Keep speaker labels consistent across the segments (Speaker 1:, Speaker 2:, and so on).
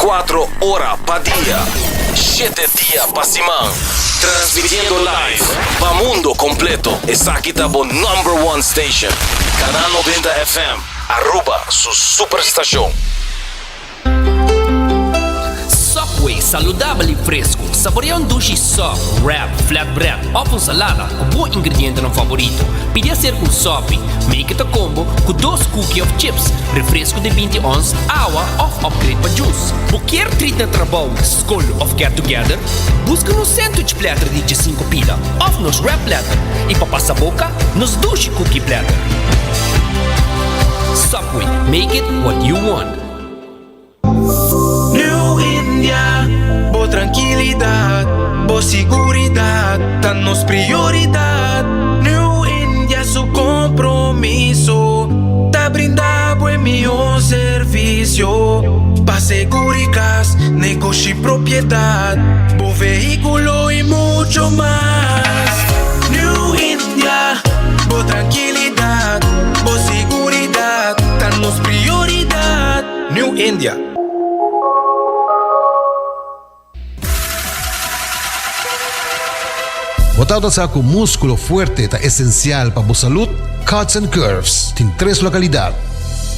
Speaker 1: 24 ora pa dia, shete dia pa siman. Transmitiendo live pa mundo completo. Esaki ta bo number one station. Canal 90 FM, Aruba su superstacion.
Speaker 2: Subway, saludabel y fresco. Saborea un dushi sub, wrap, flatbread of un salada cu bo ingredientenan favorito. Pidi hacer cu un sopi. Make it a combo cu dos cookie of chips, refresco di binti ons, awa of upgrade pa juice. Bo kier treat na trabou, scol of get together? Busca nos sandwich platter di djesinco pida of nos wrap platter y pa pasa boca, nos dushi cookie platter. Subway, make it what you want.
Speaker 3: New India, bo trankilidat, bo siguridat ta nos prioridat. New India su kompromiso ta brinda bo e mihó servisio pa seguri kas, negoshi, propiedat, bo vehíkulo i mucho mas. New India, bo trankilidat, bo siguridat ta nos prioridat. New India.
Speaker 4: Bo tabata sa ku múskulo fuerte ta esensial pa bo salud? Cuts and Curves tin tres lokalidat,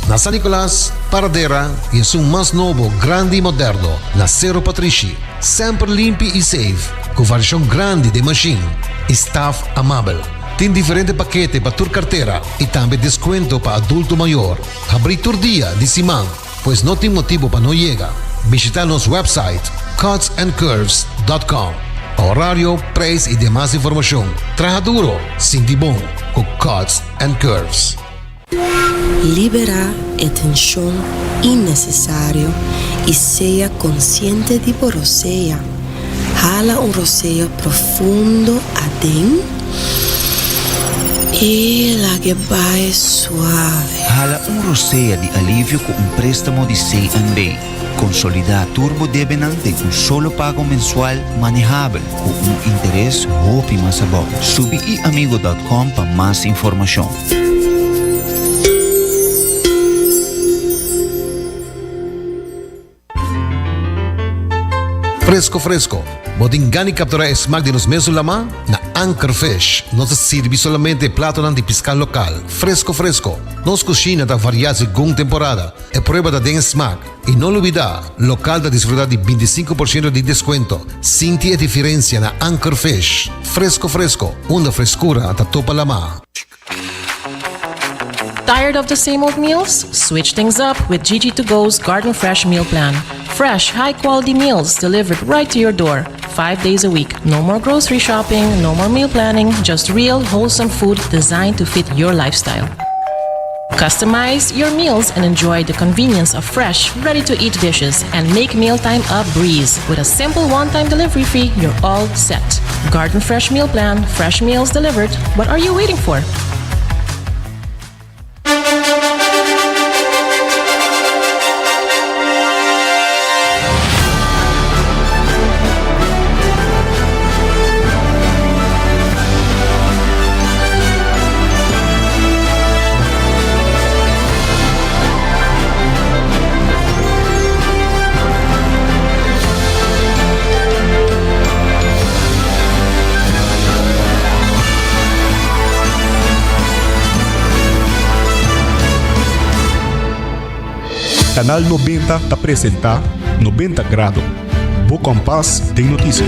Speaker 4: na San Nicolas, Paradera i esun mas nobo, grandi i moderno, na Sero Patrishi. Semper limpi i safe, ku variashon grandi den mashin i staf amabel. Tin diferente pakete pa tur kartera i tambe deskuento pa adulto mayor. Habrí tur dia di siman, pues no tin motibu pa no yega. Bishita nos website cutsandcurves.com pa horario, prijs i demas informashon. Traha duro, sinti bon ku Cuts and Curves.
Speaker 5: Liberá e tenshon innesesario i sea konsiente di bo rosea. Hala un rosea profundo aden i lag'e bai suave.
Speaker 6: Hala un rosea di alivio ku un préstamo di CNB. Konsolidá tur bo debenan den un solo pago mensual manehabel ku un interes hopi mas abou. Subi iamigo dòt kòm pa mas informashon.
Speaker 4: Fresco fresco, bo tin gana di captura e smaak di nos mesun lama? Na Anchor Fish nos ta sirbi solamente e platonan di pisca local, fresco fresco. Nos cushina ta varia segun temporada, e prueba ta den e smaak. Y no lubida, local ta disfruta di binticinco por ciento di descuento. Sinti e diferencia na Anchor Fish. Fresco fresco, unda frescura ta topa lama.
Speaker 7: Tired of the same old meals? Switch things up with Gigi To Go's Garden Fresh Meal Plan. Fresh, high quality meals delivered right to your door, five days a week. No more grocery shopping, no more meal planning, just real, wholesome food designed to fit your lifestyle. Customize your meals and enjoy the convenience of fresh, ready to eat dishes and make mealtime a breeze. With a simple one time delivery fee, you're all set. Garden Fresh Meal Plan, fresh meals delivered. What are you waiting for?
Speaker 8: Canal 90 ta presenta 90 Grado, bo kompas den noticia.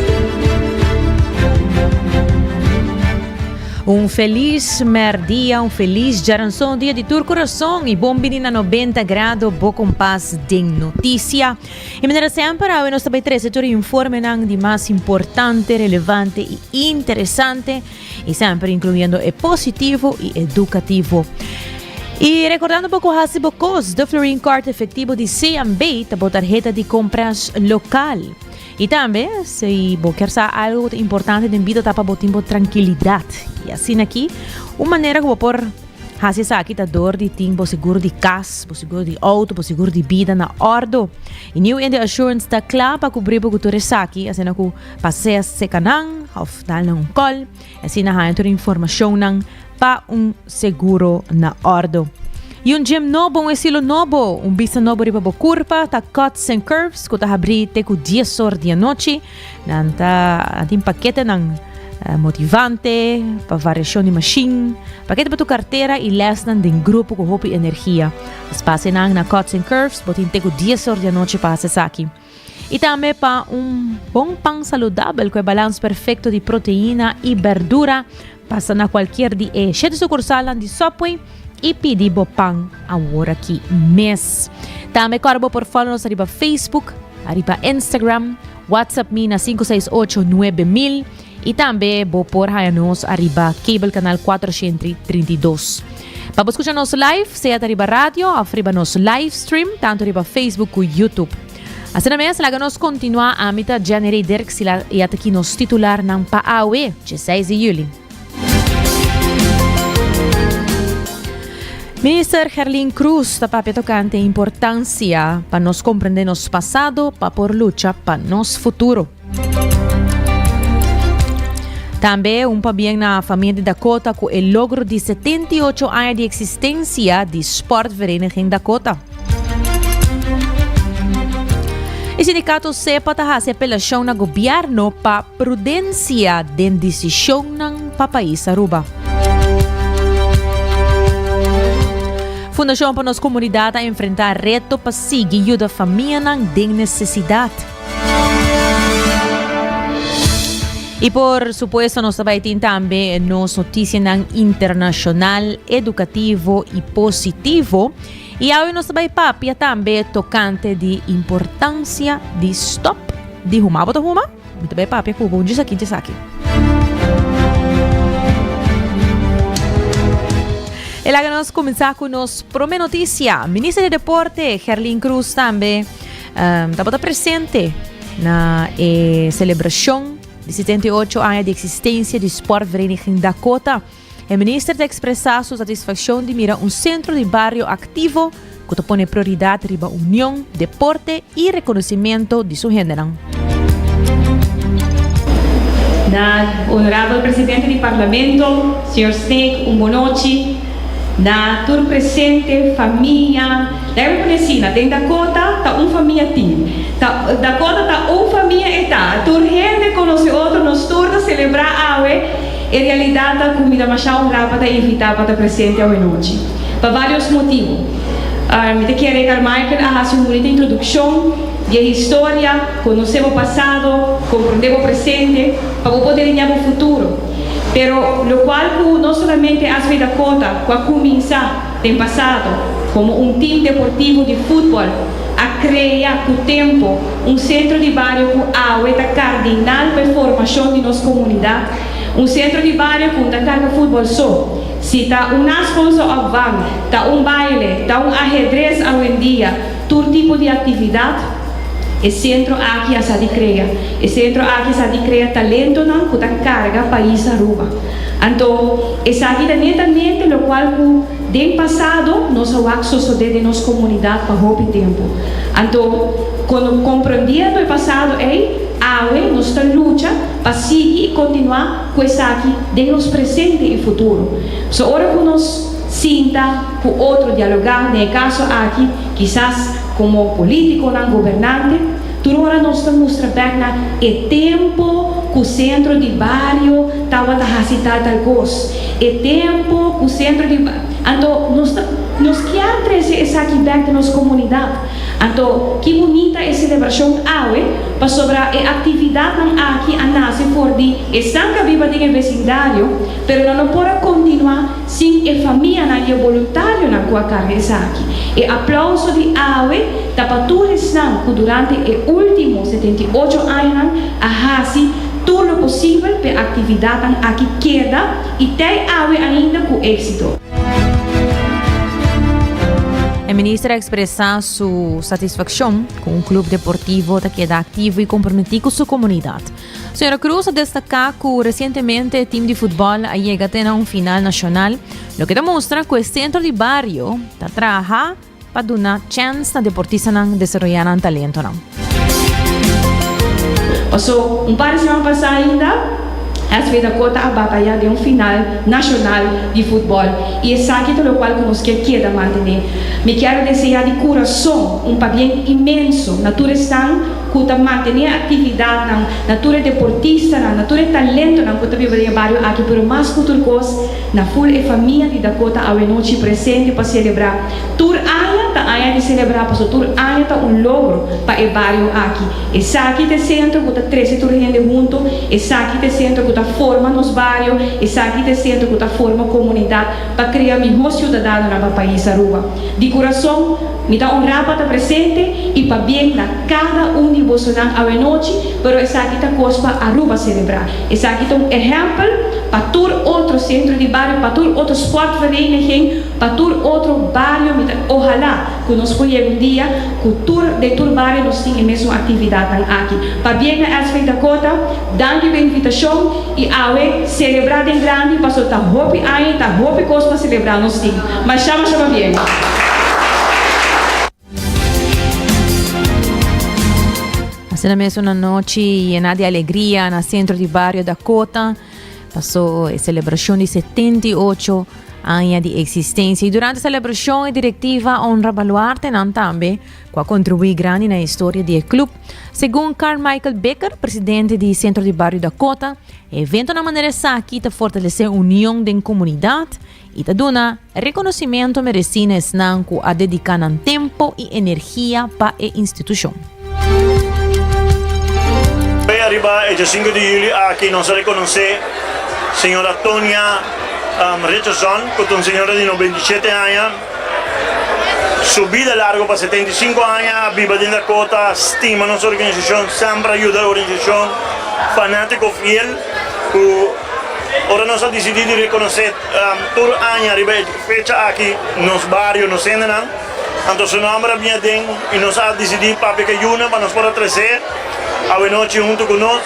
Speaker 9: Un felis merdia, un felis djaranson, dia di tur kurason i bon bini na 90 Grado, bo kompas den noticia. I manera semper awe nos ta bai trese tur e informenan di mas importante, relevante i interesante i semper inkluyendo e positivo i edukativo. I rekordando bo ku hasi bo kos, de Florin Card efektivo di CMB ta bo tarheta di kompras lokal. I tambe, si bo kier sa algo ku ta importante den bida ta pa bo tin bo trankilidat. I asina aki, un manera ku bo por hasi esaki ta dor di tin bo seguro di kas, bo seguro di outo, bo seguro di bida na òrdu. I New India Assurance ta kla pa kubri bo ku tur esaki, asina ku pasa sea seka nan òf dal nan un kòl, i asina haña tur informashonnan pa un seguro na òrdu. Y un gym nobo, un estilo nobo, un bista nobo riba bo curpa ta Cuts and Curves cu ta habri te cu dies or di anochi. Nan ta nan tin paketenan motivante pa variacion di machine, pakete pa tu cartera y lesnan den grupo cu hopi energia. Espacianan na Cuts and Curves bo tin te cu dies or di anochi pa haci esaki. Y tambe pa un bon pan saludabel cu e balans perfecto di proteina y berdura, pasa na cualkier di e shete sucursalnan di Subway y pidi bo pan awor aki mes. Tambe corda bo por follow nos ariba Facebook, ariba Instagram, WhatsApp mi na 568 9000 y tambe bo por haya nos ariba cable canal 432. Pa bo scucha nos live, sea ta riba radio of riba nos live stream, tanto riba Facebook cu YouTube. Asina mes, laga nos continua. Ami ta Jenny Rey Dirks y la y ata aki nos titularnan pa awe, 16 di juli. Minister Gerlin Cruz ta papia tocante importancia pa nos comprende nos pasado pa por lucha pa nos futuro. Tambe un pabien na famia di Dakota cu e logro di 78 aña di existencia di Sportvereniging Dakota. E sindicato SEPA ta haci apelacion na gobierno pa prudencia den decisionnan pa pais Aruba. Fundacion pa nos comunidad a enfrenta reto pa sigui yuda famianan den necesidad. Y por supuesto nos ta bay tin tambe nos noticianan internacional, educativo y positivo. Y awe nos ta bay papia tambe tocante di importancia di stop di huma. Bo ta huma? Mi ta bay papia cu bo un djis aki djis aki. E laga nos cuminsa cu nos prome noticia. Minister di Deporte, Gerlin Cruz tambe Tabata presente na e celebracion di 78 aña di existencia di Sportvereniging Dakota. E minister ta expresa su satisfaccion di mira un centro di bario activo cu ta pone prioridad riba union, deporte y reconocimento di su hendenan.
Speaker 10: Na Honorabel Presidente di Parlamento, Señor Sneek, un bonochi. Na tur presente, famia. Laga mi pone asina, den Dakota ta un famia tin. Ta Dakota ta un famia e ta. Tur hende konosé otro, nos tur ta selebrá awe. E realidat ta ku mi ta masha honrá pa ta invitá pa ta presente awe nochi. Pa vários motibu. Mi ta kere Carmichael a hasi un bunita introdukshon di e historia, konosé bo pasado, komprondé bo presente, pa bo por delineá bo futuro. Pero lokual ku no solamente ASV Dakota ku a kuminsá, Den pasado, komo un tim deportivo di futbòl a krea ku tempu un sentro di bario ku awe ta kardinal pa e formashon di nos komunidat. Un sentro di bario ku no ta karga futbòl so. Si ta un naschoolse opvang, ta un baile, ta un ahedres awendia, tur tipo di aktividat, e sentro aki a sa di krea. E sentro aki a sa di krea talentonan ku ta karga pais Aruba. Anto, esaki ta netamente lokual ku den pasado nos a wak sosodé den nos komunidat pa hopi tempu. Anto, kono komprendiendo e pasado ei, awe nos ta lucha pa sigui i kontinuá ku esaki den nos presente i futuro. So ora ku nos sinta ku otro dialogá, den e kaso aki kisas komo polítikonan, gobernante, Tur ora nos ta mustra bek na e tempo ku sentro di bario tabata hasi tal tal kos, e tempo ku sentro di Anto nos ta nos kier trese esaki bek den nos komunidat. Anto ki bunita e selebrashon awe pasobra e aktividatnan aki a nase for di esnan ku a biba den e vesindario pero nan no por a kontinuá Sin e famianan i e boluntarionan ku a karga esaki. E aplauso di awe ta pa tur esnan ku durante e último 78 añanan a hasi tur lo posibel p'e aktividatnan aki keda i tei awe ainda ku éksito.
Speaker 9: E minister a ekspresá su satisfakshon ku un klub deportivo ta keda aktivo i komprometí ku su komunidat. Señora Cruz a destaká ku resientemente e tim di futbòl a yega te na un final nashonal, loke ta mustra ku e sentro di bario ta traha pa duna chèns na deportistanan desaroyá nan talentonan.
Speaker 10: Paso un par di siman pasá ainda. SV Dakota a bataya den un final nashonal di futbòl i esaki ta lokual ku nos kier keda mantené. Mi kier a deseá di kurason un pabien inmenso na tur esnan ku ta mantené e aktividatnan, na tur e deportistanan, na tur e talentonan ku ta biba den e bario aki, pero mas ku tur kos na ful e famia di Dakota awenochi presente pa selebrá. Tur aña ta aña di selebrá pasobra tur aña ta un logro pa e bario aki. Esaki ta e sentro ku ta trese tur hende huntu, esaki ta e sentro ku ta forma nos bario, esaki ta e sentro ku ta forma komunidat pa krea mihó siudadanonan pa pais Aruba. Di kurason mi ta honrá pa ta presente i pabien na kada un di bosonan awenochi, pero esaki ta kos pa Aruba selebrá. Esaki ta un ehèmpel pa tur otro sentro di bario, pa tur otro sportvereniging, Pa tur otro bario mi ta ohalá ku nos por yega un dia ku tur den tur bario nos tin e mesun aktividatnan aki. Pabien na SV Dakota, danki pa e invitashon i awe selebrá den grandi paso ta hopi aña i ta hopi kos pa selebrá nos tin. Masha masha pabien.
Speaker 9: Asina mes un anochi llena di alegria na centro di bario Dakota. Pasó e celebracion di 78 aña di existencia. Y durante e celebracion e directiva a honra baluartenan tambe cu a contribui grandi na e historia di e club. Segun Carmichael Bikker, presidente di Centro di Bario Dakota, e eventonan manera esaki ta fortalece union den comunidad y ta duna Reconocimento merecí na esnan cu a dedica nan tempo y energia pa e institucion.
Speaker 11: P'e ariba e djasinko di juli aki nos a rekonosé señora Tonia Richardson ku ta un señora di 97 aña. Su bida largo pa 75 aña a biba den Dakota, stima nos organisashon, semper a yuda e organisashon, fanátiko fiel ku ora nos a disidí di rekonosé Tur aña riba e fecha aki nos bario, nos hendenan, anto su nomber a bini aden y nos a dicidi papia cu e yunan pa nos por a trece awenochi hunto cu nos.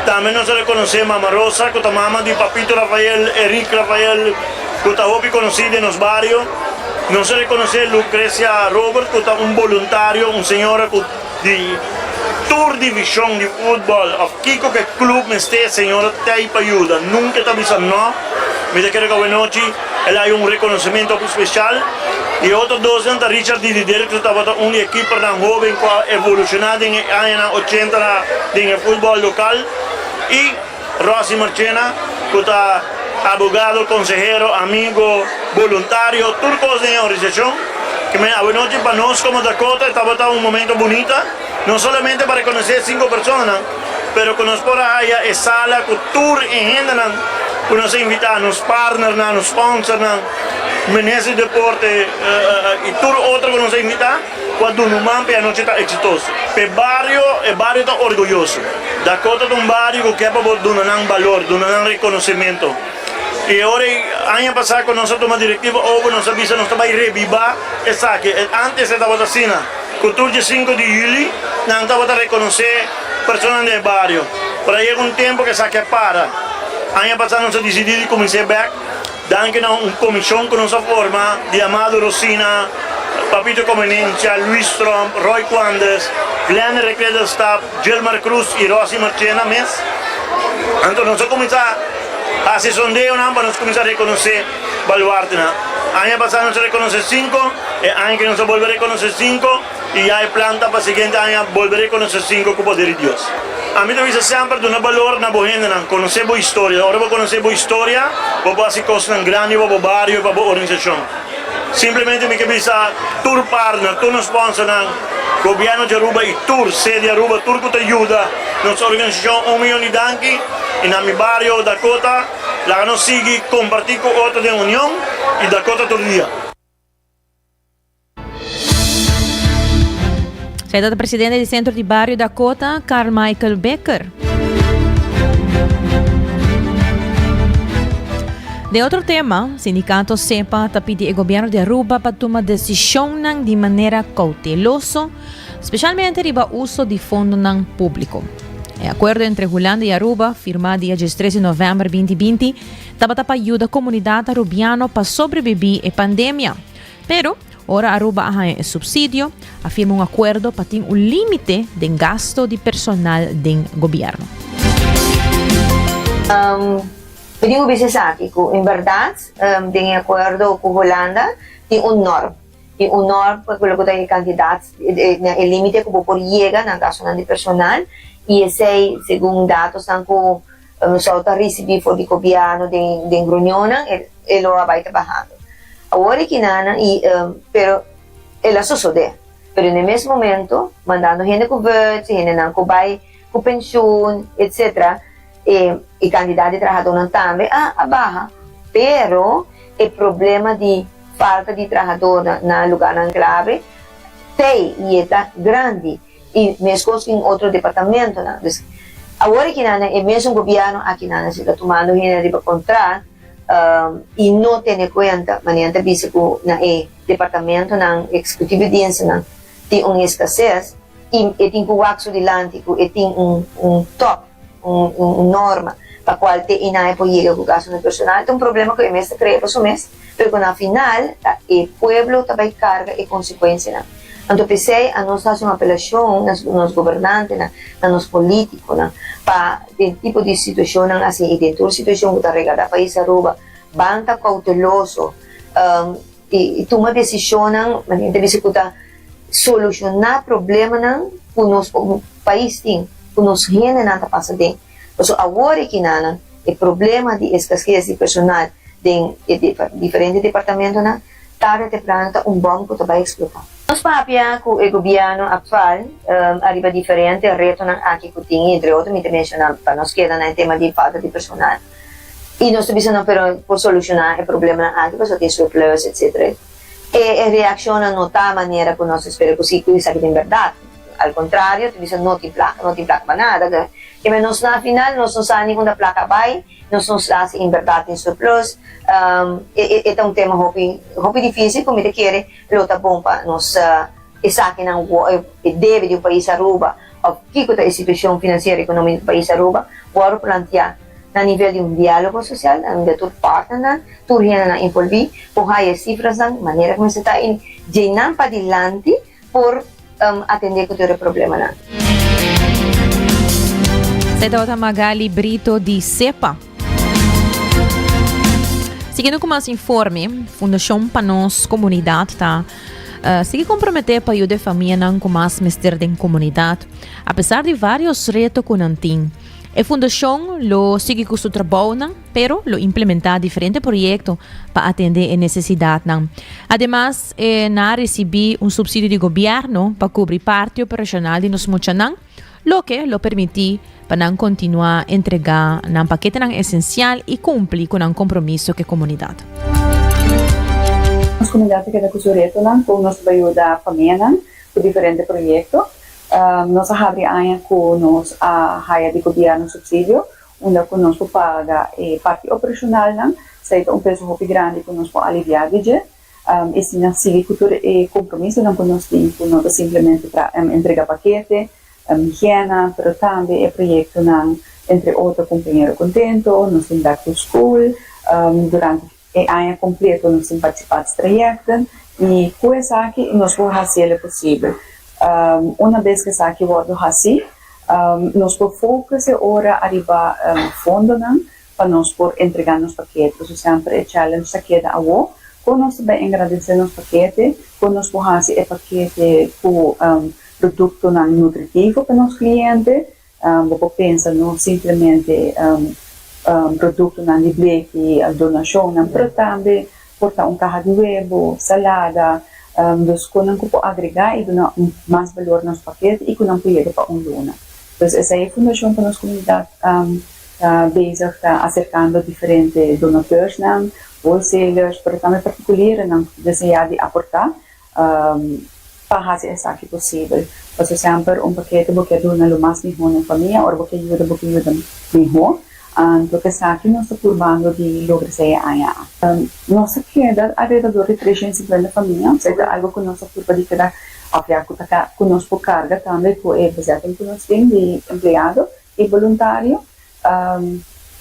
Speaker 11: Tambe nos a reconoce Mama Rosa cu ta mama di Papito Rafael, Eric Rafael cu ta hopi conoci den nos bario. Nos a reconoce Lucrecia Robert cu ta un boluntario, un señora cu di tur division di futbol of kiko ke club mester señora tei pa yuda nunca e ta bisa no. Mi ta kere ku awenochi el a haya un rekonosementu hopi spesial. I e otro dosnan ta Richard Didi Dirks ku tabata un di e kipernan hoben ku a evolushoná den e añanan ochenta na den e futbol lokal i Rosy Marchena ku ta abogado, konsehero, amigo, boluntario, tur kos den e organisashon. Ke men awenochi pa nos komo Dakota e tabata un momento bunita, no solamente pa rekonosé e sinku personanan, pero ku nos por a haya e sala ku tur e hendenan ku nos a invitá, nos partnernan, nos sponsornan, Minister di Deporte i tur otro ku nos a invitá ku a duna un man pa e anochi ta eksitoso. Pa e bario, e bario ta orguyoso. Dakota ta un bario ku ke pa bo duna nan balor, duna nan rekonosementu. I e ora ei, aña pasá ku nos a tuma direktiva over, nos a bisa nos ta bai rebibá esaki. Antes e tabata asina. Ku tur dje sinku di yüli nan tabata rekonosé personanan den e bario. Pero a yega un tempu ku esaki a para. Aña pasá nos a disidí di kumins'é bèk danki na un komishon ku nos a forma di Amado Rosina, Papito Comenencia, Luis Tromp, Roy Cuandes, Glenn Recredelstap, Gilmar Cruz i Rosy Marchena mes. Anto nos a kuminsá hasi sondeonan pa nos kuminsá rekonosé baluartenan. Aña pasá nos a rekonosé sinku. E aña ke nos a bolbe rekonosé sinku i ya e plan ta pa siguiente aña bolbe rekonosé sinku ku poder di Dios. Ami ta bisa semper duna balor na bo hendenan, konosé bo historia. Ora bo konosé bo historia, bo por hasi kosnan grandi pa bo bario i pa bo organisashon. Simplemente mi ke bisa tur partner, tur nos sponsornan, Gobièrnu di Aruba i tur sede Aruba, tur ku ta yuda nos organisashon un miyon di danki i na mi bario Dakota laga nos sigui kompartí ku otro den union i Dakota tur dia.
Speaker 9: Zij dat de presidente di Centro di Barrio Dakota, Carl Michael Becker. De otro tema, sindicato SEPA ta pidi e gobierno di Aruba pa tuma decisionnan di manera cauteloso, specialmente riba uso di fondonan publico. E acuerdo entre Hulanda y Aruba, firma dia 13 di november 2020, tabata pa yuda comunidad Arubiano pa sobrevivi e pandemia. Pero, ora Aruba a haña e subsidio, a firma un acuerdo pa tin un limite den gasto di personal den gobierno.
Speaker 12: Mi tin ku bisa esaki, ku en bèrdat den e akuerdo ku Hulanda tin un nòrm. Tin un nòrm pa loke ta e kantidat, e límite ku bo por yega na gastunan di personal i esei segun datosnan ku nos ta risibí for di gobièrnu den reunionnan e lo a bai ta bahando. Awor e kinanan i pero el a sosodé. Pero na e mes momento mandando hende ku vùt, hendenan ku bai ku penshun etcetera. E e kantidat di trahadónan tambe a a baha, pero e problema di falta di trahadó na na lugánan klave t'ei i e ta grandi i meskos ku den otro departamentonan. Dus awor akinan e mesun gobièrnu akinan si ta tumando hende riba kontrat i no tene kuenta manera ta bisa ku na e departamentonan, executieve dienstennan tin un eskases i e tin ku wak su dilanti ku e tin un un tòp. Un norma pa cual te y nan e por yega cu gastonan personal ta un problema cu e mes ta crea pa su mes, pero cu na final ta e pueblo ta bay carga e consecuencianan. Anto p'esey anos ta haci un apelacion na nos gobernantenan, na nos politiconan pa den tipo di situacionnan asina y den tur situacion cu ta regarda pais Aruba ban ta cauteloso y tuma decisionnan manera ta bisa cu ta soluciona problemanan cu nos pais tin, cu nos hendenan ta pasa den. Pasobra awor e kinanan e problema di escasez di personal den e diferente departamentonan tarde o temprano ta un bom cu ta bay explota. Nos papia cu e gobierno actual ariba diferente retonan aki cu tin, entre otro mi ta menciona pa nos keda na e tema di falta di personal y nos ta bisa no pero por soluciona e problemanan aki pasobra tin surplus etcetera. E reaccionnan no ta manera cu nos espera cu si cu esaki tin berdad. Al contrario, ta bisa no tin placa, no tin placa pa nada. Keme nos na final nos no sa ni unda placa a bay, nos no sa si en berdad tin surplus. E ta un tema hopi hopi dificil cu mi ta kere lo ta bon pa nos esakinan e debe di un pais Aruba of kico ta e situacion financiero economico di pais Aruba worde plantea. Na nivel di un diálogo sosial unda tur partnernan, tur hendenan envolví por haya e sifrasnan manera ku mester ta i djeinan padilanti por atendé ku tur e problemanan.
Speaker 9: Esei tabata Magali Brito di SEPA. Siguiendo ku mas informe, Fundashon pa Nos Komunidat ta sigui komprometé pa yuda e famianan ku mas mester den komunidat, apesar di vários reto ku nan tin. E fundashon lo sigui ku su trabounan, pero lo implementá diferente proyekto pa atendé e nesesidatnan. Ademas, e na risibí un supsidio di gobièrnu pa kubri parti operashonal di nos muchanan, loke lo permití pa nan kontinuá entregá nan paketenan esensial i kumpli ku nan kompromiso ku e komunidat.
Speaker 13: Nos komunidat ta keda ku su retonan kon nos ta yuda famianan ku diferente proyekto. Nos a habri aña ku nos a haya di gobièrnu supsidio unda ku nos por paga e parti operashonalnan. Esei ta un peso hopi grandi ku nos por aliviá di dje. I si nan sigui ku tur e kompromisonan ku nos tin, ku no ta simplemente tra entrega pakete, higiena, pero tambe e proyektonan, entre otro Kumpleñero Kontento, nos tin Back to School, durante E aña completo nos tin participa des trayecten y cu esaki nos por haci el posibel. Una bes cu esaki wordo haci, nos por focus e ora ariba fondonan pa nos por entrega nos pakete. Pasobra semper e challenge ta keda awo, con nos ta bay engrandece nos pakete, con nos por haci e pakete cu productonan nutritivo pa nos cliente, Bo por pensa no simplemente produktonan di bleki, donashonnan, pero tambe por ta un kaha di webo, salada, dus konan ku por agregá i duna mas balor na nos pakete i ku nan por yega pa un luna. Dus esei e Fundashon pa nos Komunidat ta bezig ta aserkando diferente donateursnan, wholesalers, pero tambe partikulierenan ku ta deseá di aportá Pa hasi esaki posibel, pasobra semper un pakete bo ke duna lo mas mihó na un famia, ora bo ke yuda bo ke yuda mihó. Anto ku esaki nos ta purbando di logra esei e aña aki. Nos ta keda alrededor di 350 famia, esei ta algu ku nos ta purba di keda òf ya ku ta ku nos por karga tambe ku e bezetting ku nos tin di empleado i boluntario.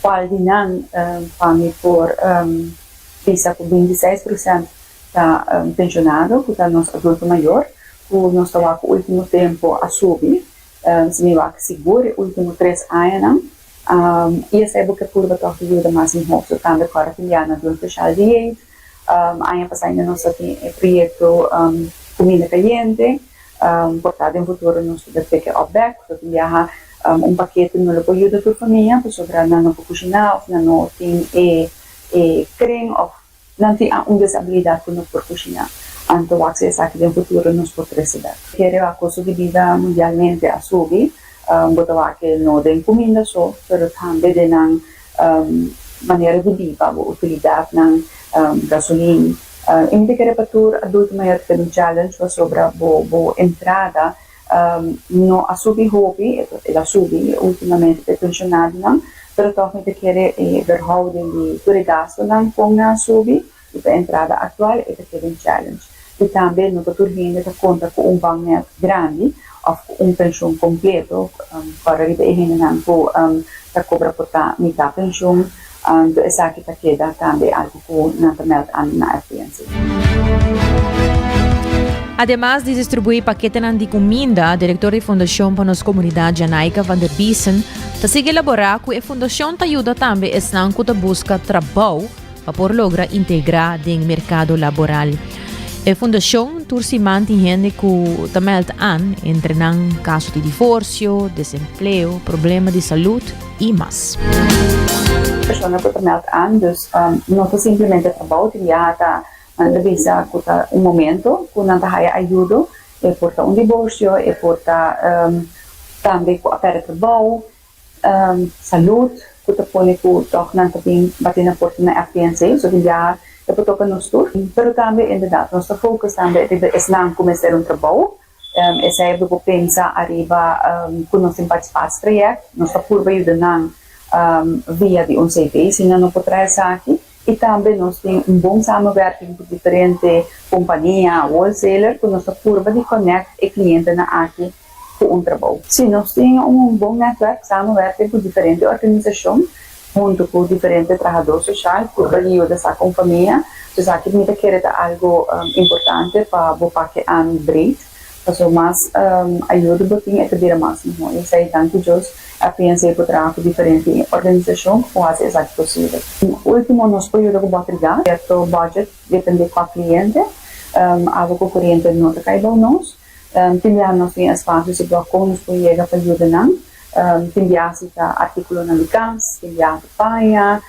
Speaker 13: Kual di nan pa mi por bisa ku 26 prosènt ta pensionado ku ta nos adulto mayor ku nos ta wak ku ultimo tempo a subi. Si mi wak sigur e ultimo tres añanan. I esei bo ke purba tòg di yuda mas mihó. So tambe kòrda tin biaha nan tin un speshal dieet. Aña pasá ainda nos a tin e proyekto Kuminda Kayente. Por ta den futuro nos ta pick it up bek. So tin biaha un pakete no lo por yuda tur famia pasobra nan no por kushiná òf nan no tin e e kren òf nan tin un desabilidat ku no por kushiná. Anto wak si esaki den futuro nos por trese bek. Kere wak kosto di bida mundialmente a subi. Bo ta wak e no den kuminda so pero tambe den nan manera di biba, bo utilidatnan, gasolin. I mi ta kere pa tur adulto mayor ta keda un challenge pasobra bo bo entrada no a subi hopi, el a subi ultimamente pa e pensionadonan, pero tòg mi ta kere e verhouding di tur e gastonan kon nan a subi i pa e entrada aktual e ta keda un challenge. I tambe no ta tur hende ta konta ku un vangnet grandi òf ku un penshon kompleto, kòrda riba e hendenan ku ta kobra por ta mitá penshon, anto esaki ta keda tambe algu ku nan ta mèld aan na FPNC.
Speaker 9: Ademas di distribuí paketenan di kuminda, direktor di Fundashon pa Nos Komunidat Janaika van der Biesen ta sigui elaborá ku e fundashon ta yuda tambe esnan ku ta buska trabou pa por logra integrá den merkado laboral. E fundashon tur siman tin hende ku ta mèld an, entre nan kaso di divorsio, desempleo, problema di salud i mas.
Speaker 13: Persona ku ta mèld an, dus no ta simplemente trabou, tin biaha ta nan ta bisa ku ta un momento ku nan ta haya ayudo, e por ta un divorsio, e por ta tambe ku a pèrdè trabou, Salud ku ta pone ku tòg nan ta bin bati na porta na FPNC, so tin biaha e por toka nos tur. Pero tambe inderdat nos ta focus tambe riba esnan ku mester un trabou. Esei bo por pensa ariba ku nos tin participatietraject, nos ta purba yuda nan via di un CV si nan no por traha esaki. I tambe nos tin un bon samenwerking ku diferente kompania, wholesaler, ku nos ta purba di connect e klientenan aki ku un trabou. Sí, nos tin un bon netwerk, samenwerking ku diferente organisashon, huntu ku diferente trahadó soshal, purba di yuda saka un famia. So esaki mi ta kere ta algu importante pa bo papia ami breed, pasobra mas ayuda bo tin e ta bira mas mihó. I esei danki Dios FPNC por traha ku diferente organisashon ku por hasi esaki posibel. Ultimo nos por yuda ku bòter gas, sierto budget depende kua kliente, awa ku koriente no ta kai bou nos. Tin biaha nos tin espasio si bo kon nos por yega pa yuda nan. Tin biaha si ta artíkulonan di kas, tin biaha ta paña.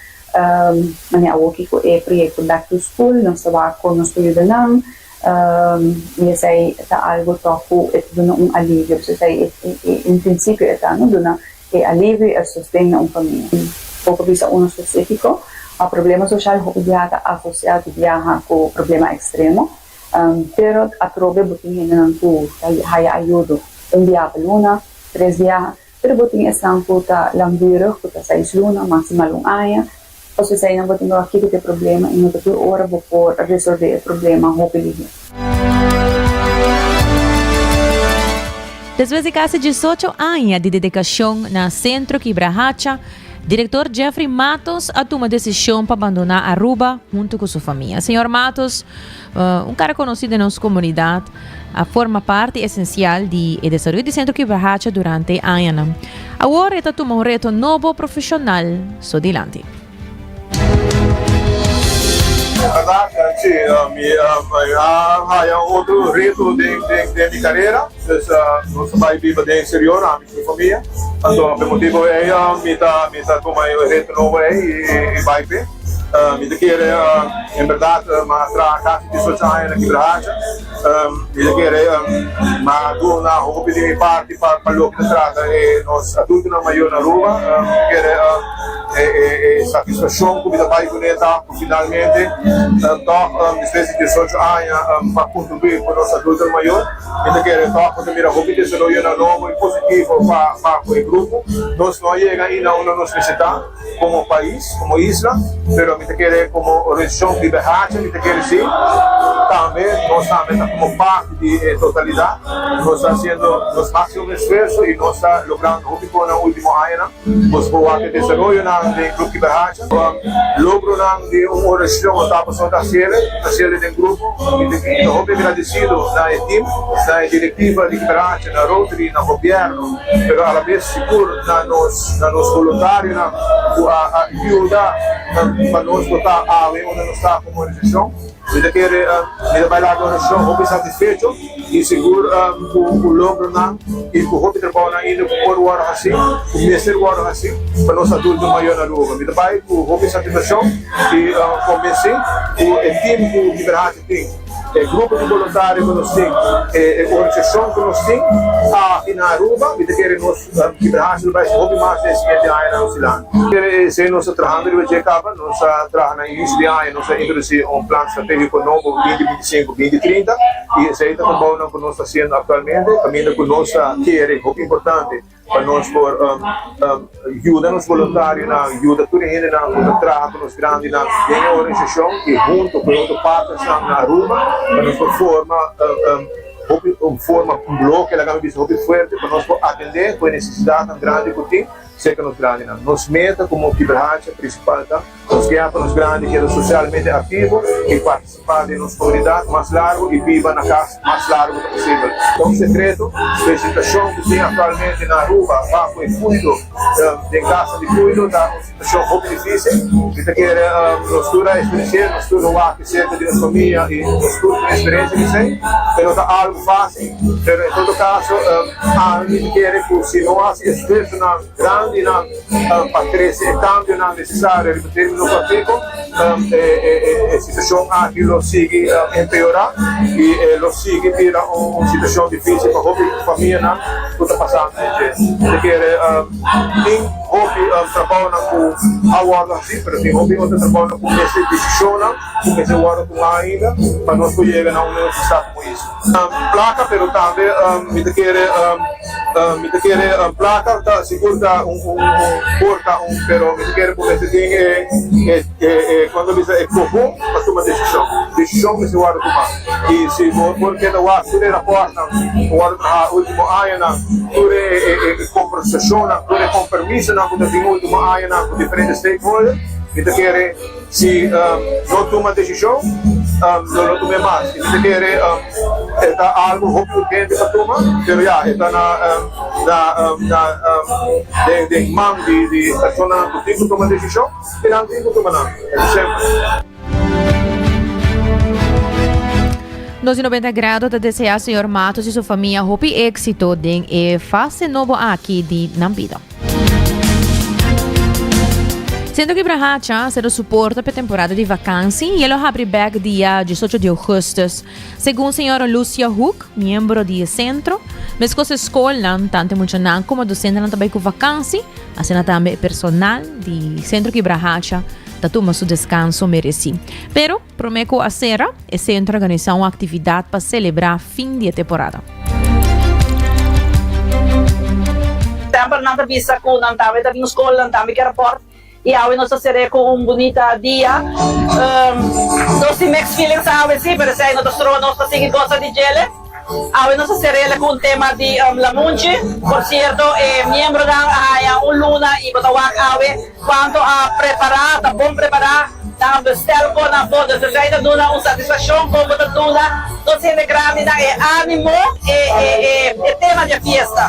Speaker 13: Manera awoki ku e proyekto Back to School nos ta wak kon nos por yuda nan. I esei ta algu tòg ku e ta duna un alivio. Pasobra esei en prinsipio e ta no duna e alivio i e sosten na un famia. Poko bisa uno spesífiko, ma problema soshal hopi biaha ta asosiá di biaha ku problema ekstremo. Pero atrobe bo tin hendenan ku ta haya ayudo un biaha pa luna, tres biaha, pero bo tin esnan ku ta langdurig, ku ta seis luna, maksimal un aña. Pasobra eseinan bo tin ku wak kiko ta e problema i no ta tur ora bo por resolve e problema hopi lihé.
Speaker 9: Despues di kasi diesocho aña di dedikashon na Sentro Kibrahacha, Director Jeffrey Matos a tuma decision pa bandona Aruba hunto cu su famia. Señor Matos, un cara conoci den nos comunidad, a forma parti esencial di e desaroyo di Centro Kibrahacha durante e añanan. Awor e ta tuma un reto nobo profesional so dilanti.
Speaker 14: Berdad, si, mi a haya otro reto den mi carera, dus nos a bay biba den exterior, ami cu mi famia, anto pa e motibo ey mi ta mi ta tuma e reto nobo ey y bay p'e. Mi ta kere, en berdad, mi a traha casi diesocho aña na Kibrahacha, mi ta kere mi a duna hopi di mi parti pa loke ta trata e nos adultonan mayor na Aruba, mi ta kere. E satisfaccion cu mi ta bay cune ta cu finalmente toch despues di diesocho aña pa contribui cu nos adulto mayor mi ta kere toch cu ta mira hopi desaroyonan nobo y positivo pa cu e grupo. Nos no a yega ainda unda nos mester ta como pais, como isla, pero mi ta kere como organisacion Biba Hacha mi ta kere si tambe nos tambe ta como parti di e totalidad nos ta haciendo nos maximo esfuerzo y nos ta logrando hopi cosnan ultimo añanan. Nos por wak e desaroyonan den Club Kiberhacha. Kibrahacha. Logronan di un organisashon no ta pasobra ta hasiel, ta hasiel den grupo. Mi ta hopi agradesido na e team, na e direktiva di Kibrahacha, na Rotary, na gobièrnu, pero alabes sigur na nos na nos voluntarionan ku a yuda pa nos por ta awe unda nos ta komo organisashon. Mi ta kere mi ta bai laga organisashon hopi satisfecho. I sigur ku logronan i ku hopi trabounan ainda ku por wòrdu hasí, ku mester wòrdu hasí pa nos adulto mayor na Aruba. Mi ta bai ku hopi satisfakshon i konbensí ku e tim ku Kiberhachi tin, e grupo di boluntario ku nos tin, e organisashon ku nos tin aki na Aruba, mi ta kere nos Kiberhachi lo bai hasi hopi mas den e siguiente añanan nos dilanti. Esei nos ta trahando riba dje kaba. Nos a traha na inicio di aña, nos a introduci un plan strategico nobo binti binti sinku, binti trinta y esey ta trabounan cu nos ta haciendo actualmente, caminda cu nos ta kere hopi importante pa nos por yuda nos voluntarionan, yuda tur e hendenan cu ta traha cu nos grandinan den e organisacion y hunto cu e otro partnersnan na Aruba pa nos por forma hopi un forma un bloke laga mi bisa hopi fuerte pa nos por atende cu e necesidadnan grandi cu tin. Serka nos grandinan. Nos meta komo Kibrahacha prinsipal ta nos guia pa nos grandi keda sosialmente aktivo i partisipá den nos komunidat mas largu i biba na kas mas largu ta posibel. Ta un sekreto ku e situashon ku tin aktualmente na Aruba baho e kuido den kasnan di kuido ta un situashon hopi difisil. Mi ta kere nos tur a eksperensi'é, nos tur a wak serka di nos famia i nos tur tin eksperensia di esei, e no ta algu fásil, pero en todo kaso, Ami ta kere ku si no hasi esfuersonan grandinan pa trese e kambionan nesesario riba término kòrtiku, e situashon aki lo sigui empeorá i e lo sigui bira un situashon difísil pa hopi famianan ku ta pasando den dje. Mi ta kere tin hopi trabounan ku a wòrdu hasí, pero tin hopi otro trabounan ku mester desishonnan ku mester wòrdu tumá ainda pa nos por yega na un resultado komo esei. Placa pero tambe mi ta kere mi ta kere placa ta sigur ta un un por ta un pero mi ta kere ku mester tin e e e kon ta bisa e kohon pa tuma desishon. Desishon mester wòrdu tuma i si bo por keda wak tur e raportnan ku wòrdu traha ultimo añanan tur e e kombersashonnan tur e kompermisonan ku ta tin ultimo añanan ku diferente stakeholder mi ta kere Si no tuma desishon, lo no tum'é mas. I mi ta kere e ta algu hopi urgente pa tuma, pero ya, e ta na na na den den man di di personanan ku tin ku tuma desishon, i nan tin ku tuma nan. E ta semper.
Speaker 9: Nos di 90 Grado ta deseá señor Matos i su famia hopi éksito den e fase nobo aki di nan bida. Centro Kibrahacha a sero suporta p'e temporada di vakansi i e lo habri bek dia 18 di augustus. Segun señora Lucia Hoek, miembro di e sentro, meskos e skolnan, tantu e muchanan komo dosentenan ta bai ku vakansi, asina tambe e personal di Centro Kibrahacha ta tuma su deskanso meresí. Pero, promé ku a sera, e sentro a organisá un aktividat pa selebrá fin di e temporada.
Speaker 15: Semper nan ta bisa ku nan tambe ta bin skol, nan tambe ke rapòrt i awe nos ta ser'é ku un bunita dia. Nos tin mixed feelings awe si, pero esei no ta stroba nos pa sigui gosa di djele. Awe nos a ser'é ku un tema di Lamunchi. Por sierto e miembronan a haña un luna i bo ta wak awe kuantu a prepará, ta bon prepará. Nan a bestel kon nan por, dus esei ta duna un satisfakshon kon bo ta duna nos hende grandinan e animo, e e tema di e fiesta.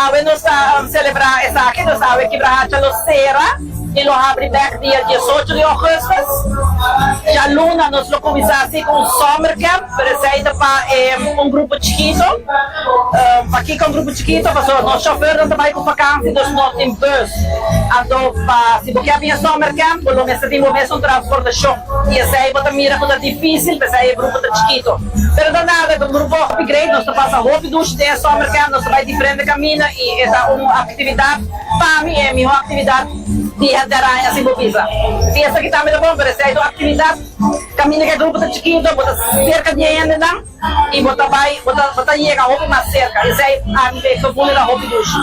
Speaker 15: Awe nos ta selebrá esaki, dus awe Kibrahacha lo sera i lo habri bèk dia diesocho di ògùstus. Djaluna nos lo kuminsá si ku un summer camp, pero esei ta pa un grupo chikito. Pakiko un grupo chikito? Pasobra nos chauffeurnan ta bai ku vakansi, dus no tin bus. Anto pa si bo ke bin e summer camp bo lo mester tin bo mes un transportashon i esei bo ta mira ku ta difisil p'esei e grupo ta chikito. Pero ta nada, e ta un grupo hopi great, nos ta pasa hopi dushi den e summer camp, nos ta bai diferente kaminda i e ta un aktividat, pa mi e miho aktividat di henter aña si bo bisa. Fiesta aki tambe ta bon pero esei ta un aktividat kaminda ku e grupo ta chikito, bo ta serka di e hendenan. I bo ta bai, bo ta, bo ta yega hopi mas serka. Esei ami ta e gevoel ta hopi dushi.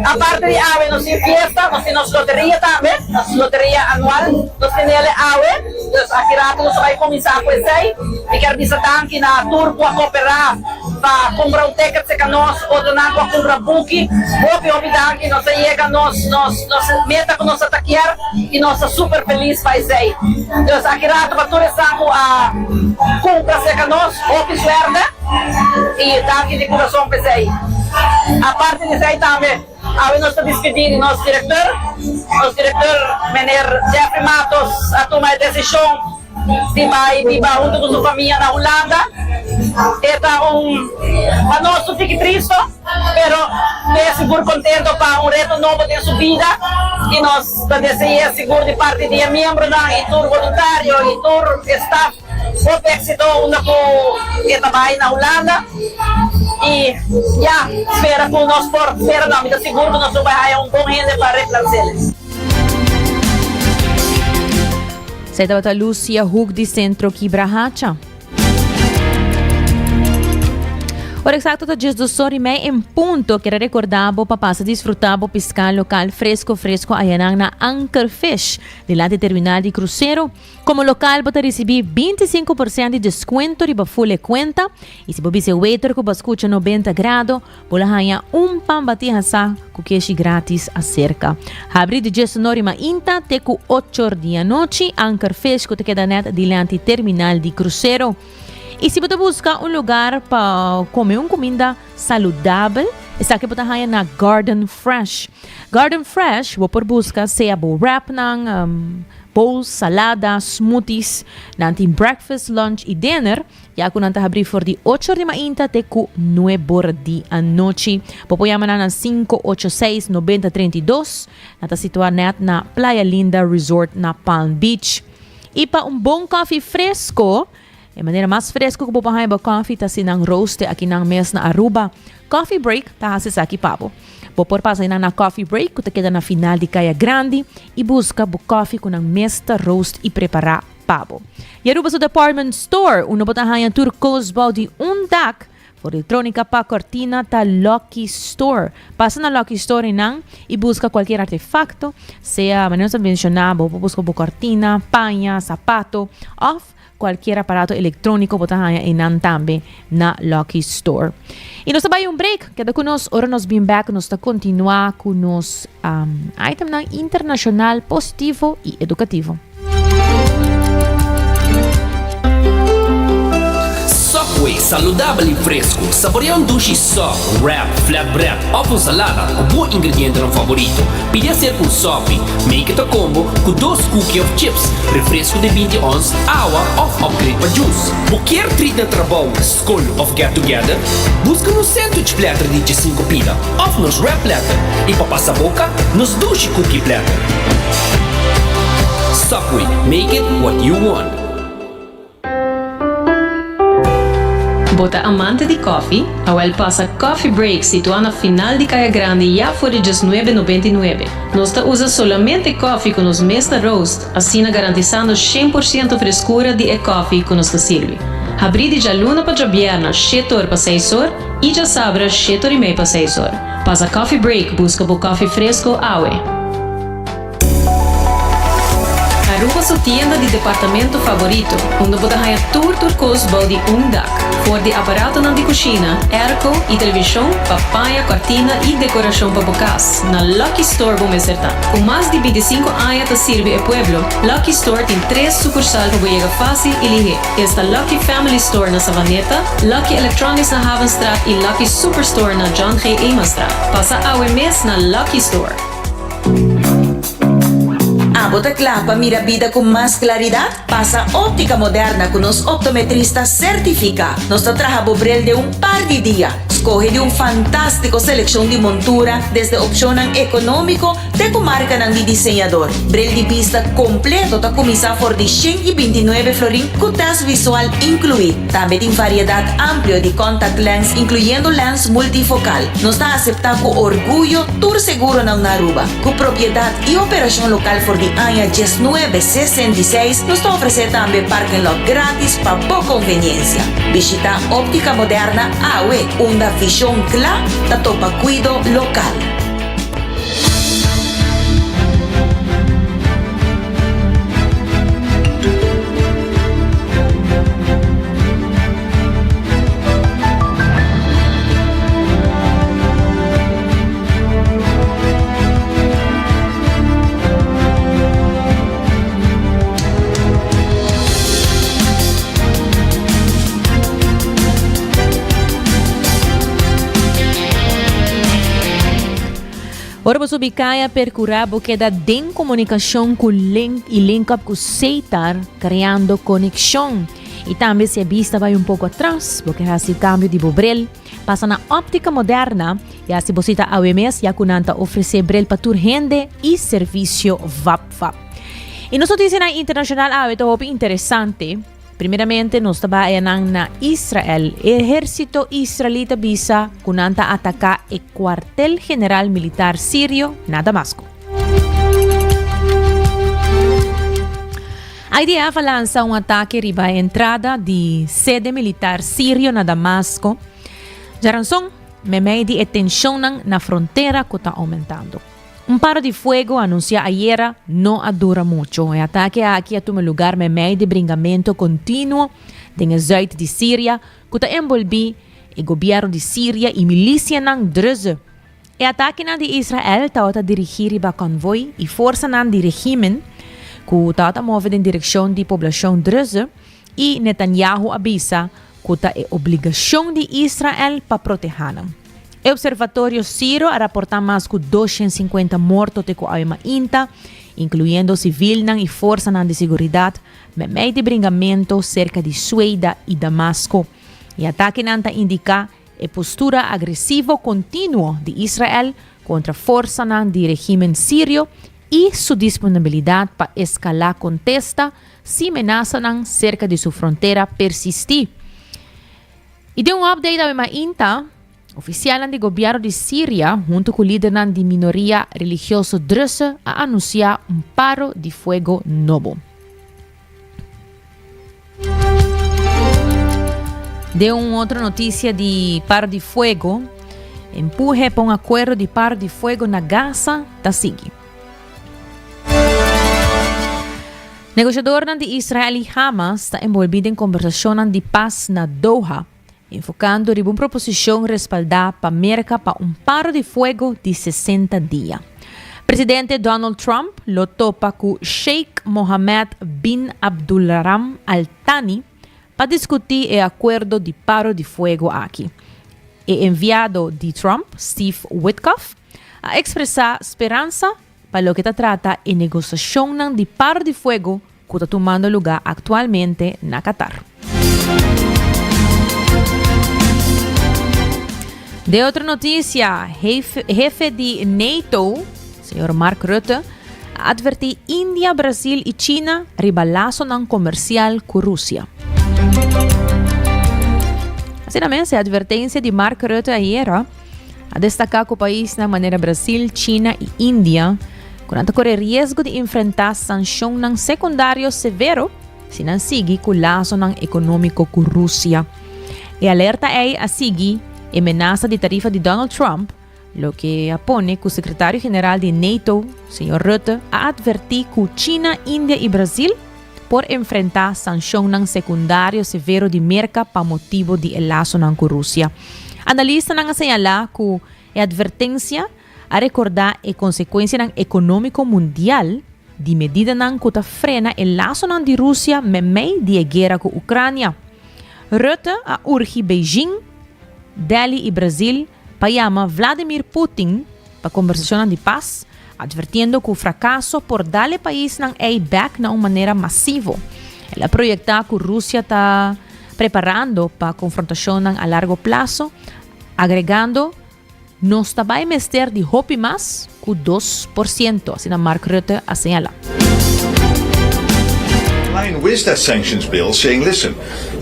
Speaker 15: Aparte di awe nos tin fiesta, nos tin nos loteria tambe, nos loteria anual nos tin el e awe. Dus aki rato nos ta bai kuminsá ku esei. Mi kier bisa danki na tur ku a koperá. pa kumpra un ticket serka nos, otronan ku a kumpra buki. Hopi hopi danki, nos a yega nos nos nos meta ku nos a ta kier i nos ta super felis pa esei. Dus aki rato pa tur esnan ku a kumpra serka nos, hopi suerte i danki di kurason pa esei. Aparte di esei tambe awe nos ta dispidí di nos direktor, nos direktor meneer Jeffrey Matos a tuma e desishon. di bai biba hunto cu su famia na Hulanda. E ta un pa nos un tiki tristo, pero mi e sigur contento pa un reto nobo den su bida y nos ta dese'e sigur di parti di e miembronan y tur voluntario y tur e staff hopi exito unda cu e ta bai na Hulanda y ya spera cu nos por, spera no, mi ta sigur cu nos lo bai haya un bon hende pa replans'el.
Speaker 9: Esei tabata Lucia Hoek di Centro Kibrahacha. Ora exacto ta 12 or y mei en punto. Quiero recordar bo pa pasa disfrutar bo pisca local fresco fresco ayanan na Anchor Fish delante terminal di crucero. Como local bo ta ricibi 25% di descuento riba full e cuenta. Y si bo bisa e waiter cu bo a scucha 90 grado, Bo lo haña un pan batí hasá ku keshi grátis aserka. Habrí di djesnor i mainta te ku ochor di anochi. Anker Fish ku ta keda nèt dilanti terminal di krusero. I si bo ta buska un lugar pa kome un kuminda saludabel, esaki bo ta haña na Garden Fresh. Garden Fresh bo por buska sea bo wrapnan, bowls, salada, smoothies. Nan tin breakfast, lunch i dinner. Ya ku nan ta habrí for di ocho or di mainta te ku nuebor di anochi. Bo por yama nan na 586 90 32. Nan ta situá nèt na Playa Linda Resort na Palm Beach. I pa un bon kòfi fresko, e manera mas fresko ku bo por haña bo kòfi ta si nan roaste aki nan mes na Aruba. Coffee Break ta hasi esaki pa bo. Bo por pasa einan na Coffee Break ku ta keda na final di Kaya Grandi i buska bo kòfi ku nan mes ta roast i prepará pa bo. Y Aruba su department store, unda bo ta haña tur cos bou di un dak, for electronica pa cortina ta Lucky Store. Pasa na Lucky Store einan y busca cualkier artefacto, sea manera nos a menciona, bo por busca bo cortina, paña, zapato of cualkier aparato electronico bo ta haña einan tambe na Lucky Store. Y nos ta bay un break, keda cu nos, ora nos bin back nos ta continua cu nos itemnan internacional positivo y educativo.
Speaker 2: Subway, saludabel y fresco. Saborea un dushi sub, wrap, flatbread of un salada cu bo ingredientenan favorito. Pidi hacer un sopi. Make it a combo cu dos cookie of chips, refresco di binti ons, awa of upgrade pa juice. Bo kier treat na trabou, scol of get together? Busca nos sandwich platter di djesinku pida of nos wrap platter y pa pasa boca, nos dushi cookie platter. Subway, make it what you want.
Speaker 7: Bo ta amante di koffie? Awel pasa Coffee Break situá na final di Kaya Grandi ya for di djesnuebe nobenta i nuebe. Nos ta usa solamente koffie ku nos mes ta roast, asina garantisando 100% freskura di e koffie ku nos ta sirbi. Habrí di djaluna pa djabièrna shete or pa seis or i djasabra shete or i mei pa seis or. Pasa Coffee Break buska bo koffie fresko awe. Aruba su tienda di departamento favorito, unda bo ta haña tur tur kos bou di un dak. For di aparatonan di kushina, airco i televishon pa paña, kortina i dekorashon pa bo kas, na Lucky Store bo mester ta. Ku mas di bintisinku aña ta sirbi e pueblo, Lucky Store tin tres sukursal pa bo yega fásil i lihé. Esta Lucky Family Store na Savaneta, Lucky Electronics na Havenstraat i Lucky Superstore na John G. Emanstraat. Pasa awe mes na Lucky Store.
Speaker 16: Abo ta kla pa mira bida ku mas klaridat? Pasa Óptica Moderna ku nos optometrista sertifiká. Nos ta traha bo bril den un par di dia. Skohe di un fantástiko selekshon di montura, desde opshonnan ekonómiko te ku markanan di diseñador. Bril di bista kompleto ta kuminsá for di 129 florin ku tèst visual inkluí. Tambe tin variedat amplio di contact lens inkluyendo lens multifokal. Nos ta aseptá ku orguyo tur seguronan na Aruba. Ku propiedat i operashon lokal for di aña 1966, nos ta ofresé tambe parking lot gratis pa bo konveniensia. Bishitá Óptica Moderna awe, unda vishon kla ta topa kuido lokal.
Speaker 9: Ora bo subi kaya percura bo keda den comunicacion cu link y link up cu Setar creando conexion. Y tambe si e bista bay un poco atras bo ke haci cambio di bo bril pasa na Optica Moderna y haci bo cita awe mes ya cu nan ta ofrece bril pa tur hende y servicio vap vap. Y nos noticianan internacional awe ta hopi interesante. Primeramente nos ta bai nan na Israel. E ehérsito israelí ta bisa ku nan ta ataká e kuartel general militar sirio na Damasko. IDF a lansa un atake riba e entrada di sede militar sirio na Damasko djaranson meimei di e tenshonnan na frontera ku ta oumentando. Un paro di fuego anuncia ayera no a dura mucho. E atake aki a tuma lugar meimei di bringamento continuo den e zuid di Siria cu ta enbolbi e gobierno di Siria y milicianan Druze. E atakenan di Israel tabata dirigi riba convoy y forsanan di regimen cu tabata move den direccion di poblacion Druze y Netanyahu a bisa cu ta e obligacion di Israel pa proteha nan. E Observatorio Siro a raportá mas ku 250 morto te ku awe mainta, inkluyendo sivilnan i forsanan di siguridat, meimei di bringamento serka di Sueida i Damasko. E atakenan ta indiká e postura agresivo kontinuo di Israel kontra forsanan di regimen sirio i su disponibilidat pa eskalá kontesta si menasanan serka di su frontera persistí. I den un update awe mainta, ofisialnan di gobièrnu di Siria huntu ku lidernan di minoria religioso Druze a anunsiá un paro di fuego nobo. Den un otro notisia di paro di fuego, empuhe pa un akuerdo di paro di fuego na Gaza ta sigui. Negosiadornan di Israel i Hamas ta enbolbí den kombersashonnan di pas na Doha, enfokando riba un proposishon respaldá pa Merka pa un paro di fuego di 60 dia. Presidente Donald Trump lo topa ku Sheikh Mohammed bin Abdulrahman Al Thani pa diskutí e akuerdo di paro di fuego aki. E enviado di Trump, Steve Witkoff, a ekspresá speransa pa loke ta trata e negosiashonnan di paro di fuego ku ta tumando lugá aktualmente na Qatar. Den otro notisia, hefe di NATO, señor Mark Rutte, a atvertí India, Brasil i China riba lasonan komersial ku Rusia. Asina mes, e atvertensia di Mark Rutte ayera A destaká ku paisnan manera Brasil, China i India ku nan ta kore riesgo di enfrentá sanshonnan sekundario severo si nan sigui ku lasonan ekonómiko ku Rusia. E alerta ei a sigui e menasa di tarifa di Donald Trump, loke a pone ku sekretario general di NATO, señor Rutte, a atvertí ku China, India i Brasil por enfrentá sanshonnan sekundario severo di Merka pa motibu di e lasonan ku Rusia. Analistanan a señalá ku e atvertensia a rekordá e konsekuensianan ekonómiko mundial di medidanan ku ta frena e lasonan di Rusia meimei di e guera ku Ukrania. Rutte a urgi Beijing, Delhi i Brazil pa yama Vladimir Putin pa kombersashonnan di pas, advertiendo ku frakaso por dal e paisnan ei bèk na un manera masivo. El a proyektá ku Rusia ta preparando pa konfrontashonnan a largo plaso, agregando, Nos ta bai mester di hopi mas ku 2%, asina Mark Rutte a señalá.
Speaker 17: Line with that sanctions bill saying listen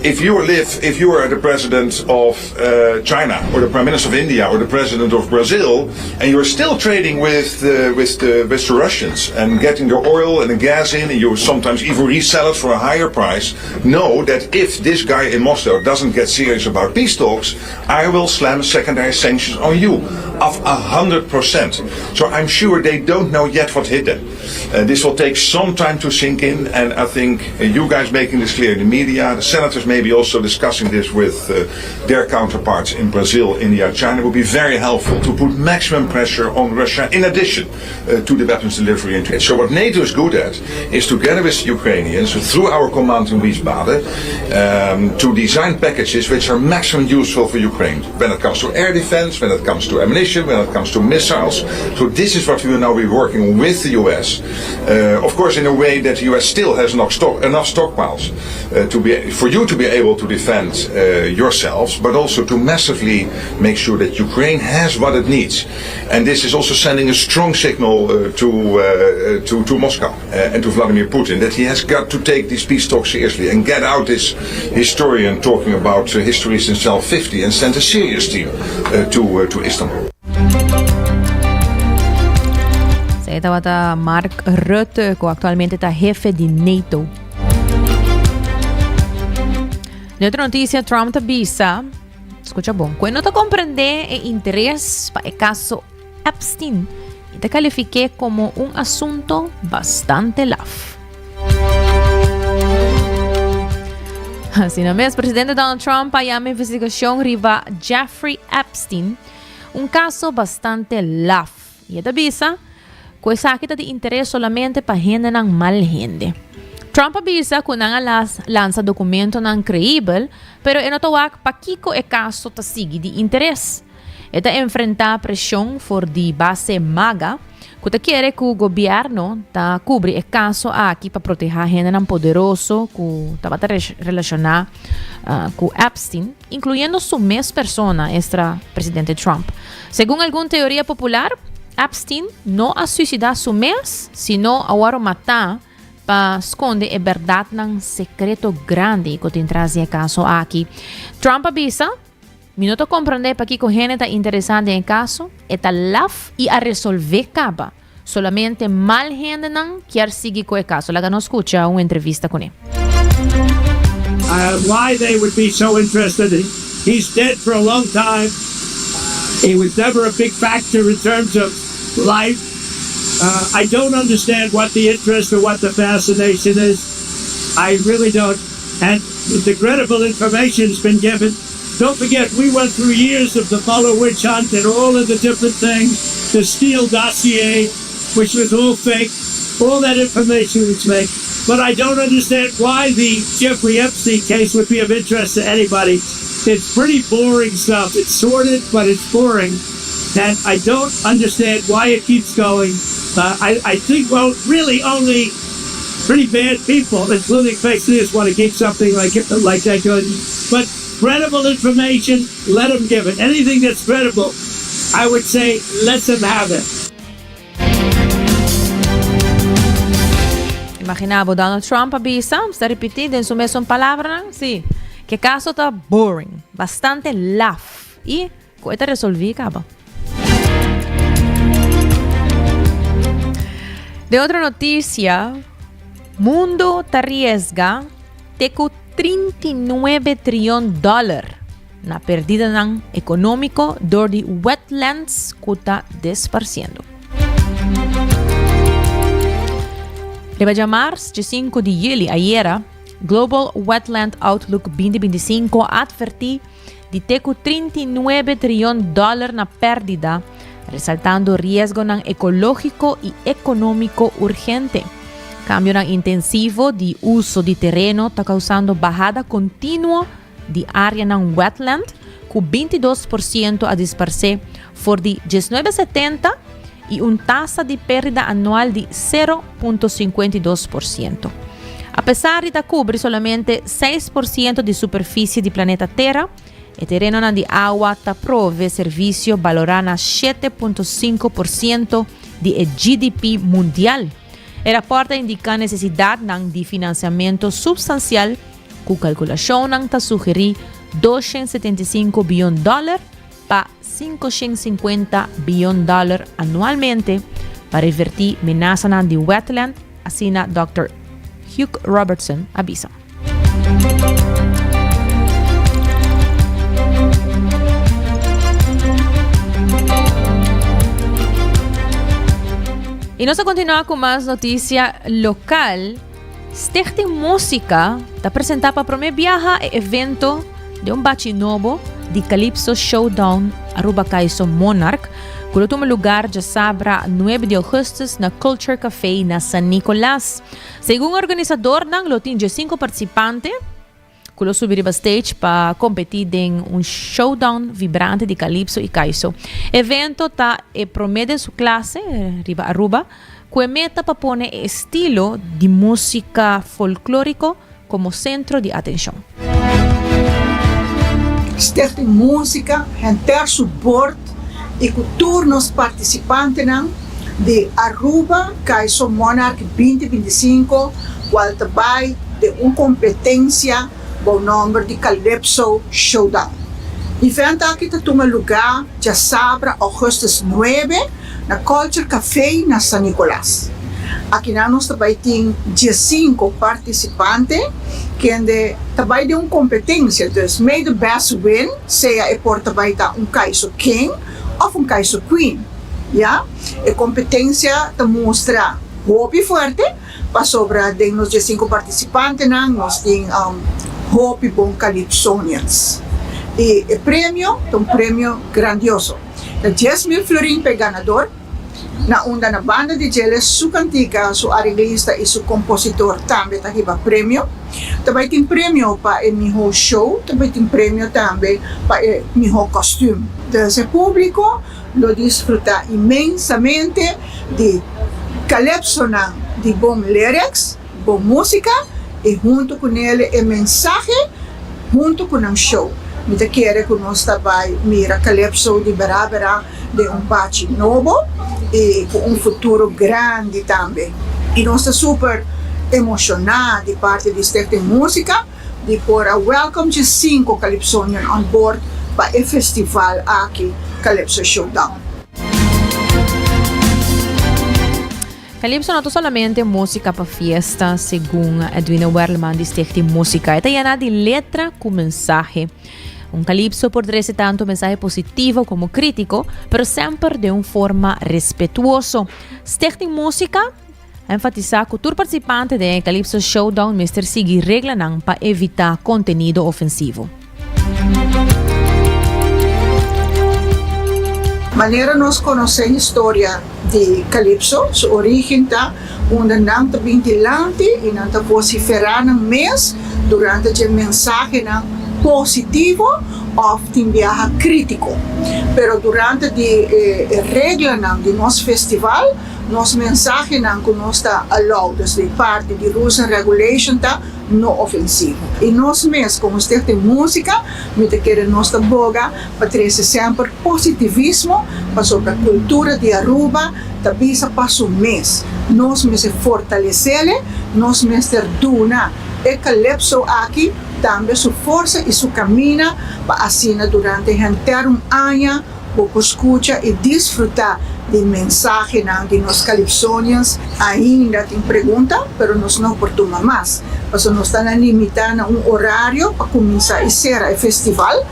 Speaker 17: if you live if you are the president of uh, China or the prime minister of India or the president of Brazil and you're still trading with the, with the with the Russians and getting the oil and the gas in and you sometimes even resell it for a higher price know that if this guy in Moscow doesn't get serious about peace talks I will slam secondary sanctions on you of 100%. So I'm sure they don't know yet what hit them. This will take some time to sink in and I think you guys making this clear in the media, the senators maybe also discussing this with their counterparts in Brazil, India, China would be very helpful to put maximum pressure on Russia in addition to the weapons delivery. And so what NATO is good at is together with Ukrainians through our command in Wiesbaden um, to design packages which are maximum useful for Ukraine when it comes to air defense, when it comes to ammunition, when it comes to missiles. So this is what we will now be working with the US. Uh, of course, in a way that the US still has enough, stock, enough stockpiles uh, to be, for you to be able to defend uh, yourselves, but also to massively make sure that Ukraine has what it needs. And this is also sending a strong signal uh, to, uh, to, to Moscow uh, and to Vladimir Putin that he has got to take these peace talks seriously and get out this historian talking about uh, history since 1250 and send a serious team uh, to, uh, to Istanbul.
Speaker 9: Esey tabata Mark Rutte, cu actualmente ta hefe di NATO. Den otro noticia, Trump ta bisa, scucha bon, cu e no ta comprende e interes pa e caso Epstein y ta califique como un asunto bastante laf. Asina mes, presidente Donald Trump a yama investigacion riba Jeffrey Epstein un caso bastante laf. Y e ta bisa cu esaki ta di interes solamente pa hendenan mal hende. Trump a bisa cu nan a lansa documentonan creibel, pero e no ta wak pakico e caso ta sigui di interes. E ta enfrentá preshon for di base MAGA, ku ta kere ku gobièrnu ta kubri e kaso aki pa protehá hendenan poderoso ku tabata relashoná ku Epstein, inkluyendo su mes persona, estra presidente Trump. Segun algun teoria popular, Epstein no a suisidá su mes, sino a wòrdu matá pa skonde e bèrdatnan sekreto grandi ku tin tras di e kaso aki. Trump a bisa. Mi no ta comprende pakico hende ta interesa den e caso, e ta laf y a resolve caba. Solamente mal hendenan kier sigui cu e caso. Laga nos scucha un entrevista cune.
Speaker 18: Why they would be so interested he's dead for a long time he was never a big factor in terms of life I don't understand what the interest or what the fascination is I really don't and the credible information has been given Don't forget, we went through years of the Mueller witch hunt and all of the different things, the Steele dossier, which was all fake. All that information was fake. But I don't understand why the Jeffrey Epstein case would be of interest to anybody. It's pretty boring stuff. It's sordid, but it's boring. And I don't understand why it keeps going. Uh, I, I think, well, really only pretty bad people, including fake news, want to keep something like, like that going. But credible information, let them give it. Anything that's credible, I would say let them have it.
Speaker 9: Imagina bo Donald Trump a bisa, sta ripiti den su mesun palabranan, si, cu e caso ta boring, bastante laf y cu e ta resolvi caba. Den otro noticia, mundo ta riesga te cu 39 trion dollar na perdidanan economico door di wetlands cu ta desparciendo. Riba djamars, dje di juli, ayera, Global Wetland Outlook 2025 a adverti di te cu 39 trion dollar na perdida, resaltando riesgonan ecologico y economico urgente. Cambionan intensivo di uso di tereno ta causando bahada continuo di areanan wetland, cu 22% a disparce for di 1970 y un tasa di perdida anual di 0.52%. Apesar di ta cubri solamente 6% di superficie di planeta Tera, e terenonan di awa ta provee servicio balora na 7.5% di e GDP mundial. E rapport ta indica necesidadnan di financiamento substancial, cu calculacionnan ta sugeri 275 biyon dollar pa 550 biyon dollar anualmente pa reverti menasanan di wetland, asina Dòkter Hugh Robertson a bisa. Y nos a continua cu mas noticia local. Stichting Musica ta presenta pa prome biaha e evento de un bachi nobo di Calypso Showdown Aruba Caiso Monarch, cu lo tuma lugar djasabra 9 di augustus na Culture Café na San Nicolas. Segun organisadornan lo tin 15 participante cu lo subi riba stage pa competi den un showdown vibrante di calypso y caiso. Evento ta e prome den su clase riba Aruba cu e meta pa pone e estilo di musica folklorico como centro di atencion.
Speaker 19: Stichting Musica henter su bord y cu tur nos participantenan di Aruba Caiso Monarch 2025 cual ta bay den un competencia bou nomber di Calypso Showdown. Event aki ta tuma luga djasabra augustus nuebe na Culture Café na San Nicolas. Akinan nos ta bay tin diesinco participante kende ta bay den un competencia, dus may the best win, sea e por ta bay ta un Caiso King of un Caiso Queen. Ya, e competencia ta mustra hopi fuerte pasobra den nos diesinco participantenan nos tin hopi bon Calypsonians y e premio ta un premio grandioso. Ta 10,000 florin pa e ganador, na unda na banda di djele su cantica, su areglista y su compositor tambe ta hiba premio. Ta bay tin premio pa e miho show, ta bay tin premio tambe pa e miho costume. Dus e publico lo disfruta inmensamente di calypsonan di bon lyrics, bon musica y hunto cu nele e mensahe hunto cu nan show. Mi ta kere cu nos ta bay mira calypso di bera bera den un bachi nobo y cu un futuro grandi tambe. Y nos ta super emociona di parti di Stichting Musica di por a welcome dje cinco calypsonian on board pa e festival aki Calypso Showdown.
Speaker 9: Calypso no ta solamente música pa fiesta, segun Edwina Werleman di Stichting Musica. E ta yena di letra cu mensahe. Un calypso por trece tanto mensahe positivo como crítico, pero semper den un forma respetuoso. Stichting Musica a enfatisa cu tur participante den e Calypso Showdown mester sigui reglanan pa evita contenido ofensivo.
Speaker 19: Manera nos conoce historia di Calypso, su origen ta unda nan ta bin dilanti y nan ta vocifera nan mes durante dje mensahenan positivo of tin biaha critico. Pero durante di e reglanan di nos festival, nos mensahenan cu nos ta allow, dus di parti di rules and regulation ta no ofensivo. Y nos mes como Stichting Musica mi ta kere nos ta boga pa trece semper positivismo pasobra cultura di Aruba ta bisa pa su mes. Nos mester fortalecele, nos mester duna e calypso aki tambe su forsa y su camina pa asina durante henter un aña bo por scucha y disfruta di mensahenan di nos Calypsonians. Ainda tin pregunta, pero nos no por tuma mas, pasobra nos ta na limita na un horario pa cuminsa y cera e festival.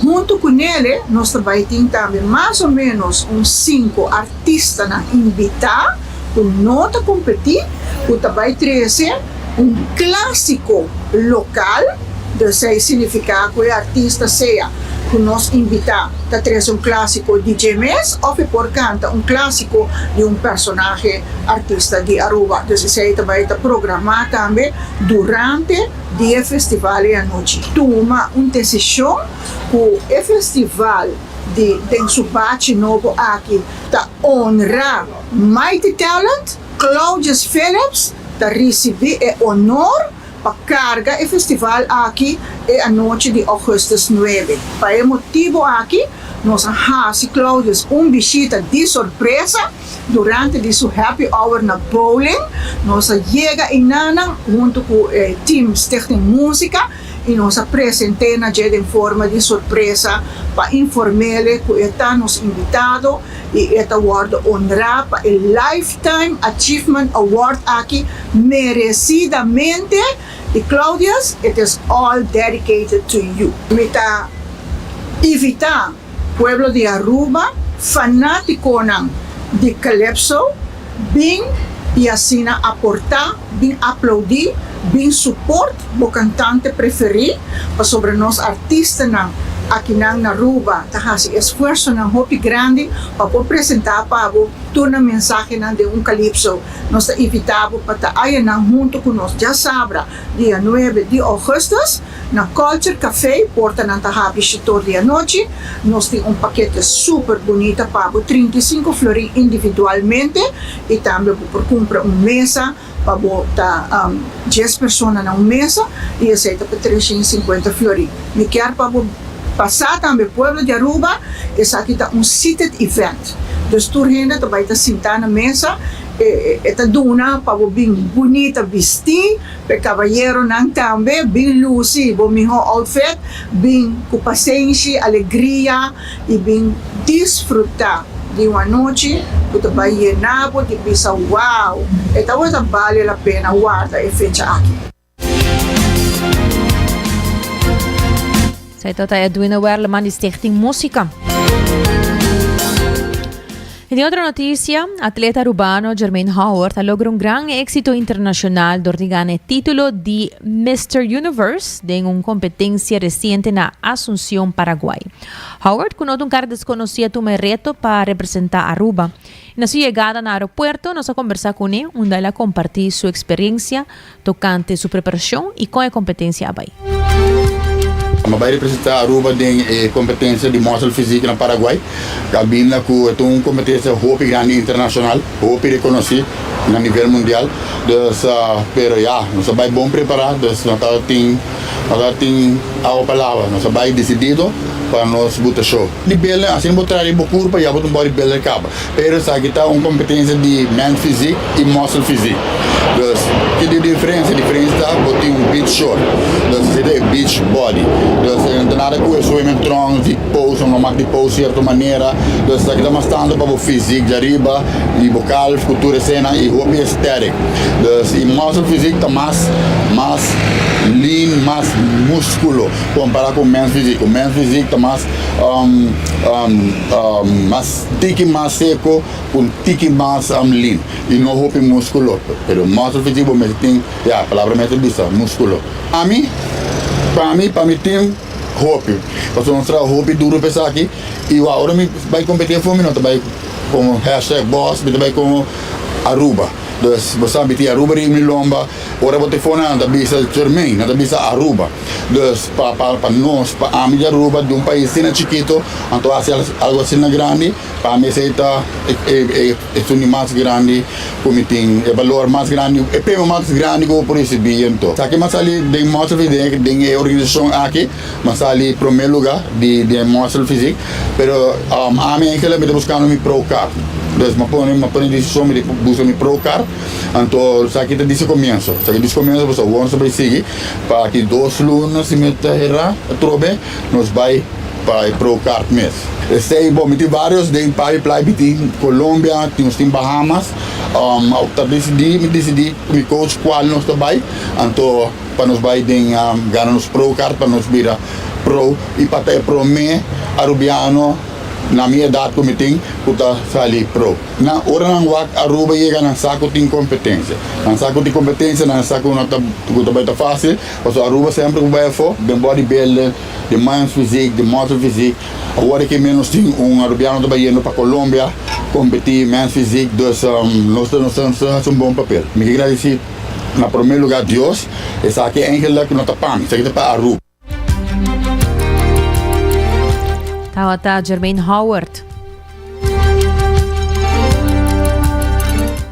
Speaker 19: Hunto cu nele nos ta bay tin tambe mas o menos un cinco artistanan invita cu no ta competi, cu ta bay trece un clasico local, dus esey significa cu e artista sea cu nos invita ta trece un clasico di dje mes of e por canta un clasico di un personahe artista di Aruba. Dus esey ta bay ta programa tambe durante di e festival e anochi. Tuma un decision cu e festival di den su bachi nobo aki ta honra Mighty Talent, Claudius Phillips ta ricibi e honor pa carga e festival aki e anochi di augustus nuebe. Pa e motibo aki nos a haci Claudius un bishita di sorpresa durante di su happy hour na bowling. Nos a yega einanan hunto cu e team Stichting Musica y nos a presente na dje den forma di sorpresa pa informele cu e ta nos invitado y e ta wordo honra pa e Lifetime Achievement Award aki merecidamente y Claudius it is all dedicated to you. Mi ta invita pueblo di Aruba, fanaticonan di Calypso. Bin y asina aporta, bin aplaudi, bin support bo cantante preferi, pasobra nos artistanan akinan na Aruba ta haci esfuerzonan hopi grandi pa por presenta pa bo tur nan mensahenan den un calypso. Nos ta invita bo pa ta ayanan hunto cu nos djasabra dia nuebe di augustus na Culture Café, portanan ta habri shitor di anochi. Nos tin un pakete super bunita pa bo, 35 florin individualmente y tambe bo por cumpra un mesa pa bo ta dies persona na un mesa y esey ta pa 350 florin. Mi kier pa bo pasa tambe pueblo di Aruba, esaki ta un seated event, dus tur hende ta bay ta sinta na mesa, e ta duna pa bo bin bunita bisti. P'e kabayeronan tambe, bin lusi bo mihó outfit, bin ku pasenshi, alegria i bin disfrutá di un anochi ku ta bai yená bo di bisa, Wow! E tabata bale la pena warda e fecha aki.
Speaker 9: Esei ta Edwina Werleman di Stichting Musica. Y den otro noticia, atleta Arubano Jermaine Howard a logra un gran exito internacional door di gana e titulo di Mister Universe den un competencia reciente na Asunción, Paraguay. Howard, cu no ta un cara desconoci a tuma e reto pa representa Aruba. Y na su yegada na aeropuerto nos a conversa cune unda el a comparti su experiencia tocante su preparacion y con e competencia a bay.
Speaker 20: Mi a bay representa Aruba den e competencia di Muscle Physique na Paraguay. Cabinda cu e ta un competencia hopi grandi internacional, hopi reconoci na nivel mundial. Dus, pero ya, nos a bay bon prepara, dus no tabatin, no tabatin awa pa laba. Nos a bay decidido pa nos buta show. Bodybuilding, asina bo traha riba bo curpa ya bo ta un bodybuilder caba. Pero esaki ta un competencia di man physique y muscle physique. Dus, ki di diferencia? Diferencia ta bo tin un beach short. Dus esei ta e beach body. Dus e no ta nada cu e swimming trunks di pose, no mag di pose cierto manera. Dus esaki ta mas tanto pa bo physique djariba y bo calf cu tur esena y hopi aesthetic. Dus y muscle physique ta mas mas lean, mas musculo compara cu men's physique. Cu men's physique ta mas mas tiki mas seco cu un tiki mas lean y no hopi musculo pero muscle physique bo mester tin ya palabra mester bisa musculo ami pa mi pa mi team hopi pasobra nos traha hopi duro pa esaki y ora mi bay competi afo mi no ta bay como hashtag boss mi ta bay como Aruba dus bo sa mi tin Aruba riba mi lomba. Ora bo telefona nan ta bisa Jermaine, nan ta bisa Aruba. Dus pa pa pa nos, pa ami di Aruba, di un pais asina chikito, anto hasi algo asina grandi, pa ami esei ta e e e esun di mas grandi ku mi tin, e balor mas grandi, e premio mas grandi ku bo por risibi anto. Esaki mi a sali den Muscle Physique, den e organisashon aki, mi a sali prome luga di den Muscle Physique, pero ami eigenlijk mi ta buskando mi pro card. Dus mi a pone mi a pone desishon mi ta buska mi pro card. Anto esaki ta di su comienzo. Esaki di su comienzo pasobra awor nos ta bay sigui pa aki dos luna si mi ta hera atrobe nos bay pa e pro card mes. Esey bo mi tin varios den pipeline mi tin Colombia nos tin Bahamas ta decidi mi decidi cu mi coach cual nos ta bay anto pa nos bay den gana nos pro card pa nos bira pro y pa ta e prome Arubiano Na mi edat ku mi tin ku ta sali pro. Na ora nan wak Aruba yega nan sa ku tin kompetensia. Nan sa ku tin kompetensia, nan sa ku no ta ku ta bai ta fasil, pasobra Aruba semper ku bai afó den bodybuilding, den man's physique, den muscle physique. Awor aki menos tin un Arubiano ta bai yendo pa Colombia kompetí man's physique, dus nos ta nos ta hasi un bon papel. Mi ke gradisí na promé lugá Dios, esaki eigenlijk no ta pa mi, esaki ta pa Aruba.
Speaker 9: Tabata Jermaine Howard.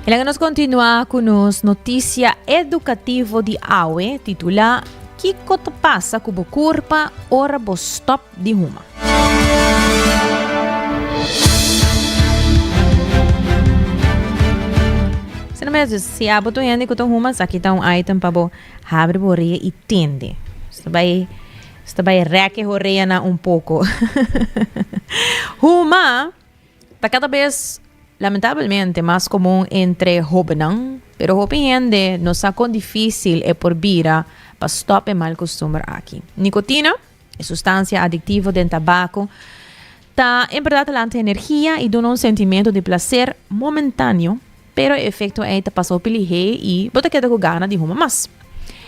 Speaker 9: Y laga nos continua cu nos noticia educativo di awe titula Kiko ta pasa cu bo curpa ora bo stop di huma? Sina mes, si abo tu hende cu ta huma, esaki ta un item pa bo Habri bo orea i tende. Sta bai, sta bai rek e oreanan un poko. Huma ta kada bes lamentabelmente mas komun entre hobennan, pero hopi hende no sa kon difísil e por bira pa stòp e mal kustumber aki. Nikotina, e sustansia adiktivo den tabako, ta en bèrdat lanta energia i duna un sentimentu di plaser momentáneo. Pero e efecto ei ta pasa hopi lihé i bo ta keda ku gana di huma mas.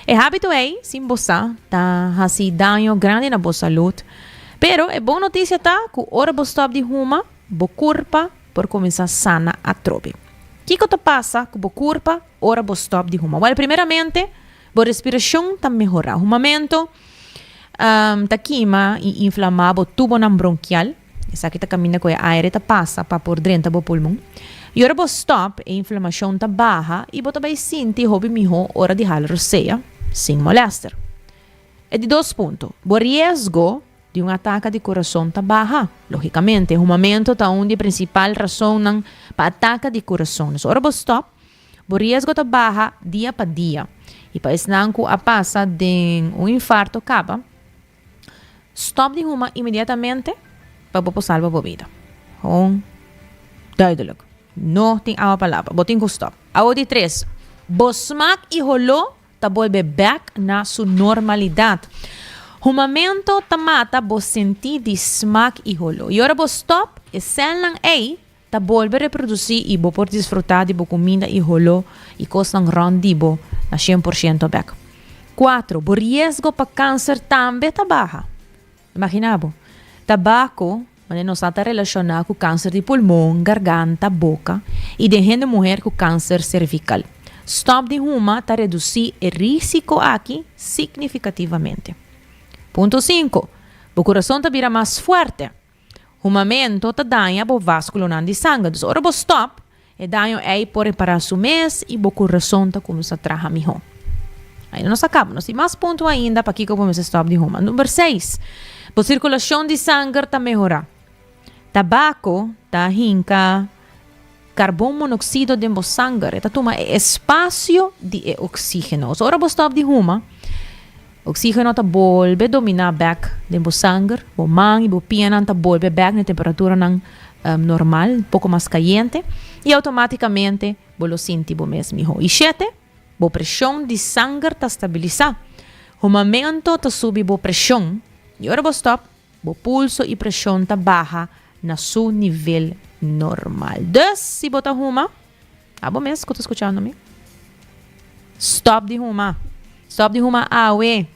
Speaker 9: E hábito ei, sin bo sa, ta hasi daño grandi na bo salud. Pero e bon notisia ta ku ora bo stòp di huma, bo kurpa por kuminsá sana atrobe. Kiko ta pasa ku bo kurpa ora bo stòp di huma? Wèl, primeramente, bo respirashon ta mehorá. Humamentu ta kima i inflamá bo tubonan bronkial. Esaki ta kaminda ku e aire ta pasa pa por drenta bo pulmon. I ora bo stòp, e inflamashon ta baha i bo ta bai sinti hopi mihó ora di hala rosea sin molèster. E di dos punto, bo riesgo di un ataka di kurason ta baha. Lógikamente, humamentu ta un di e prinsipal rasonnan pa ataka di kurason. Dus ora bo stòp, bo riesgo ta baha dia pa dia. I pa esnan ku a pasa den un infarto kaba, Stop di huma inmediatamente pa bo por salba bo bida. Gewoon duidelijk. No tin awa pa laba. Bo tin ku stop. Awo di tres, bo smak i holó ta bolbe bek na su normalidat. Humamento ta mata bo sentí di smak i holó. I ora bo stop, e sèlnan ei ta bolbe reprodusí i bo por disfrutá di bo kuminda i holó i kosnan rònt di bo na 100% bèk. Kuatro, bo riesgo pa kanser tambe ta baha. Imaginá bo, tabako, manera nos sa ta relashoná ku kanser di pulmon, garganta, boka i den hende muher ku kanser servikal. Stòp di huma ta redusí e rísiko aki signifikativamente. Punto sinku, bo kurason ta bira mas fuerte. Humamento ta daña bo váskulonan di sanger. Dus ora bo stòp, e daño ei por repará su mes i bo kurason ta kuminsá traha mihó. Ainda nos a kaba. Nos tin mas punto ainda pakiko bo mester stòp di huma. Number seis, bo sirkulashon di sanger ta mehorá. Tabako ta hinka karbon monoksido den bo sanger. E ta tuma e espasio di e oksígeno. So ora bo stòp di huma, oksígeno ta bolbe dominá bèk den bo sanger. Bo man i bo pianan ta bolbe bèk na e temperaturanan normal, poko mas kayente, i outomátikamente bo lo sinti bo mes mihó. I shete, bo preshon di sanger ta stabilisá. Humamentu ta subi bo preshon i ora bo stòp, Bo pulso i preshon ta baha na su nivel normal. Dus, si bo ta huma, abo mes ku ta skuchando mi, stòp di huma. Stòp di huma awe.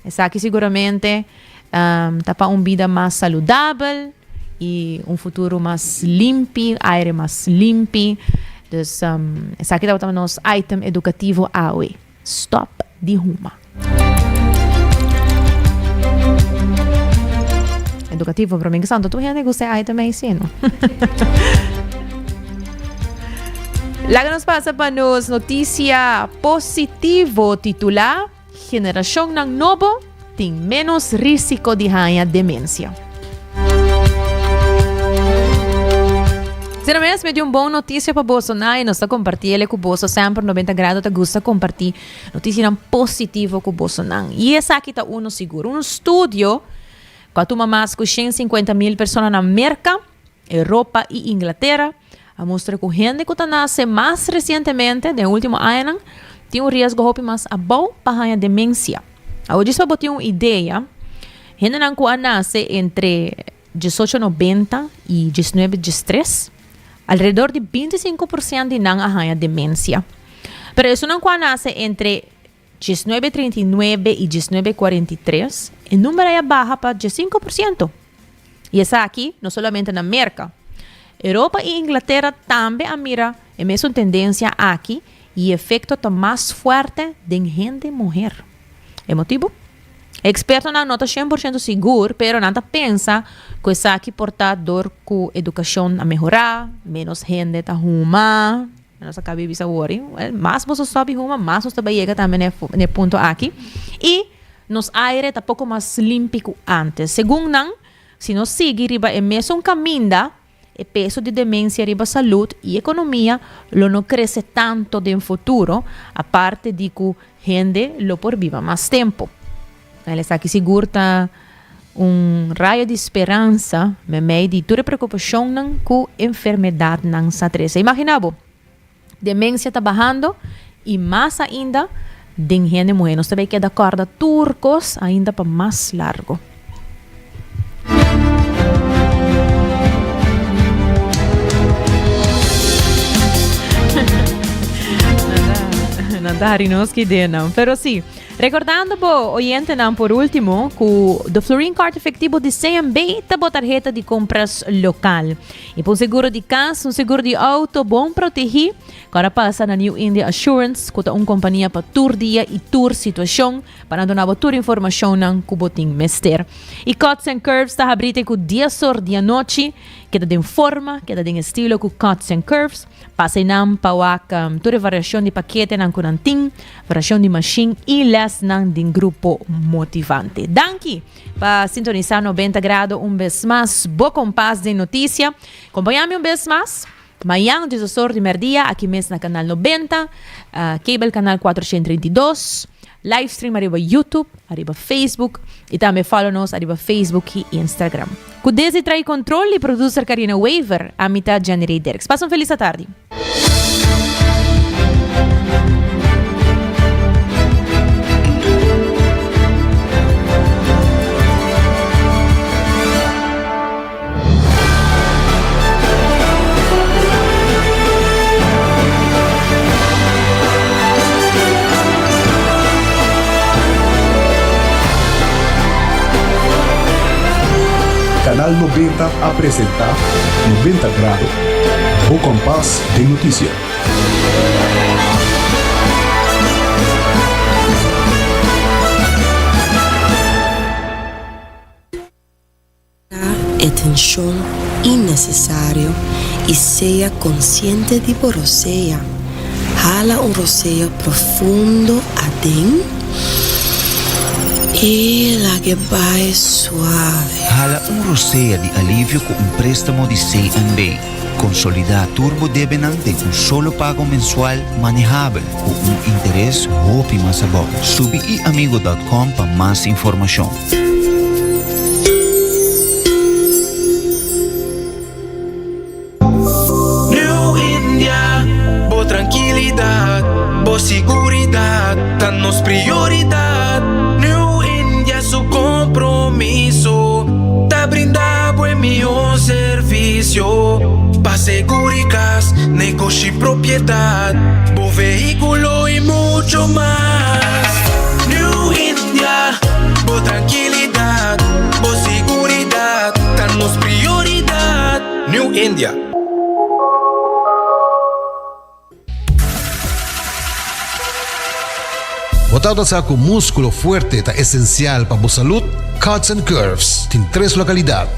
Speaker 9: Esaki siguramente ta pa un bida mas saludabel i un futuro mas limpi, aire mas limpi. Dus, esaki tabata nos item edukativo awe. Stop di huma. Educativo, pero mi santo tu hende gusta e item ei sí, no? Laga nos pasa pa nos noticia positivo titulá Generacionnan nobo tin menos risico di haña demencia. Sina mes, mi tin un bon noticia pa boso na y nos ta comparti ele cu boso semper 90 Grado ta gusta comparti noticianan positivo cu bosonan. Y esaki ta uno sigur. Un studio cu a tuma mas cu 150 mil persona na Merca, Europa y Inglatera a mustra cu hende cu ta nace mas recientemente den ultimo añanan tin un riesgo hopi mas abou pa haña demencia. Awor djis pa bo tin un idea, hendenan cu a nace entre diesocho nobenta y diesnuebe diestres, alrededor di 25% di nan a haña demencia. Pero esunnan cu a nace entre diesnuebe trinta i nuebe y diesnuebe cuarenta i tres, e number ei a baha pa diescinco por ciento. Y esaki no solamente na Merca. Europa y Inglatera tambe a mira e mesun tendencia aki y e efecto ta mas fuerte den hende muher. E motibu? Expertonan no ta 100% sigur, pero nan ta pensa cu esaki por ta dor cu educacion a mehora, menos hende ta huma, nos a caba di bisa awor, mas boso stop di huma, mas nos ta bay yega tambe na e punto aki. Y nos aire ta poco mas limpi cu antes. Segun nan, si nos sigui riba e mesun caminda, e peso di demencia riba salud y economia lo no crece tanto den futuro, aparte di cu hende lo por biba mas tempo. El esaki sigur ta un rayo di speransa meimei di tur e preocupacionnan cu enfermedadnan sa trece. Imagina bo, demencia ta bahando y mas ainda den hende muhe. Nos ta bay keda corda tur cos ainda pa mas largo. Nan ta hari nos ki ideanan. Pero sí, recordando bo oyentenan por último ku The Florin Card efectivo di CMB ta bo tarheta di compras local. Y pa un seguro di cas, un seguro di auto bon protegi, kora pasa na New India Assurance ku ta un kompania pa tur dia y tur situacion pa nan duna bo tur informacionnan ku bo tin mester. Y Cuts and Curves ta habri te ku dies or di anochi. Keda den forma, keda den estilo ku Cuts and Curves. Pasa einan pa wak tur e variashon di paketenan ku nan tin, variashon di mashin i lèsnan den grupo motivante. Danki pa sintonisá 90 Grado un bes mas. Bo kompas den notisia. Kompañá mi un bes mas mañan diesosor di mèrdia aki mes na Kanal 90, Cable Kanal 432. Live stream ariba YouTube, ariba Facebook y tambe follow nos ariba Facebook y Instagram. Cu Desi trae control y producer Carina Wever, ami ta Jenny Ray Dirks. Pasa un feliz atardi.
Speaker 8: Canal 90 a presenta 90 Grado, bo kompas den notisia.
Speaker 5: E tenshon innesesario i sea konsiente di bo rosea. Hala un rosea profundo aden i lag'e bai suave.
Speaker 6: Hala un rosea di alivio ku un préstamo di CNB. Konsolidá tur bo debenan den un solo pago mensual manehabel ku un interes hopi mas abou. Subi iamigo dòt kòm pa mas informashon.
Speaker 3: New India, bo trankilidat, bo siguridat ta nos prioridat. New India su kompromiso ta brinda bo e mihó servisio pa seguri kas, negoshi, propiedat, bo vehíkulo i mucho mas. New India, bo trankilidat, bo siguridat ta nos prioridat. New India.
Speaker 4: Bo tabata sa ku múskulo fuerte ta esensial pa bo salud? Cuts and Curves tin tres lokalidat,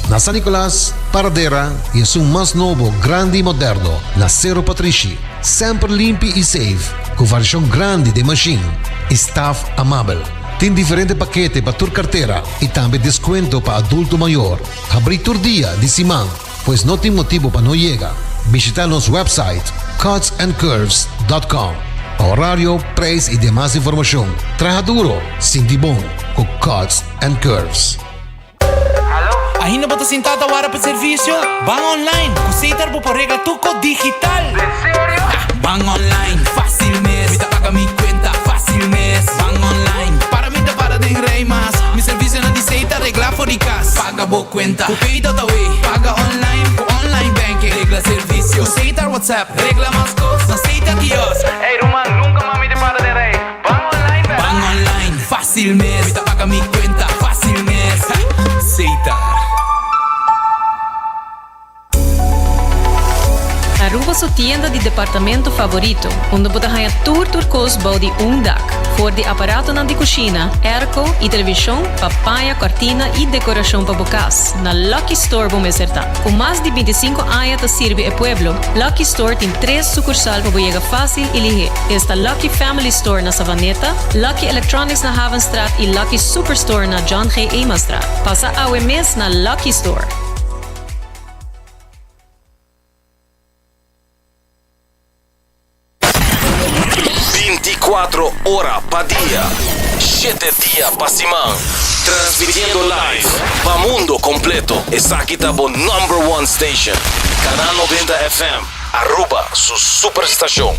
Speaker 4: na San Nicolas, Paradera i esun mas nobo, grandi i moderno na Sero Patrishi. Semper limpi i safe, ku variashon grandi den mashin i staf amabel. Tin diferente pakete pa tur kartera i tambe deskuento pa adulto mayor. Habrí tur dia di siman, pues no tin motibu pa no yega. Bishita nos website cutsandcurves.com pa horario, prijs i demas informashon. Traha duro, sinti bon ku Cuts and Curves.
Speaker 21: Ainda bo ta sintá ta wara pa servisio? Ban online! Ku Setar bo por regla tur kos digital! Den serio? Ban online, fásil mes! Mi ta paga mi kuenta fásil mes! Ban online, para mi ta para den rei mas! Mi servisionan di Setar regla for di kas! Paga bo kuenta ku Pay.awe! Paga online ku online banking! Regla servisio ku Setar WhatsApp! Regla mas kos na Setar kiosk! Ey ruman, nunka mas mi ta para den rei! Ban online bèrdad? Ban online, fásil mes! Mi ta paga mi kuenta fásil mes! Setar.
Speaker 22: Aruba su tienda di departamento favorito, unda bo ta haña tur tur kos bou di un dak. For di aparatonan di kushina, airco i televishon pa paña, kòrtina i dekorashon pa bo kas, na Lucky Store bo mester ta. Ku mas di bintisinko aña ta sirbi e pueblo, Lucky Store tin tres sukursal pa bo yega fásil i lihé. Esta Lucky Family Store na Savaneta, Lucky Electronics na Havenstraat i Lucky Superstore na John G. Emastraat. Pasa awe mes na Lucky Store!
Speaker 1: Binticuatro ora pa dia, shete dia pa siman. Transmitiendo live pa mundo completo. Esaki ta bo number one station. Canal 90 FM, Aruba su superstacion.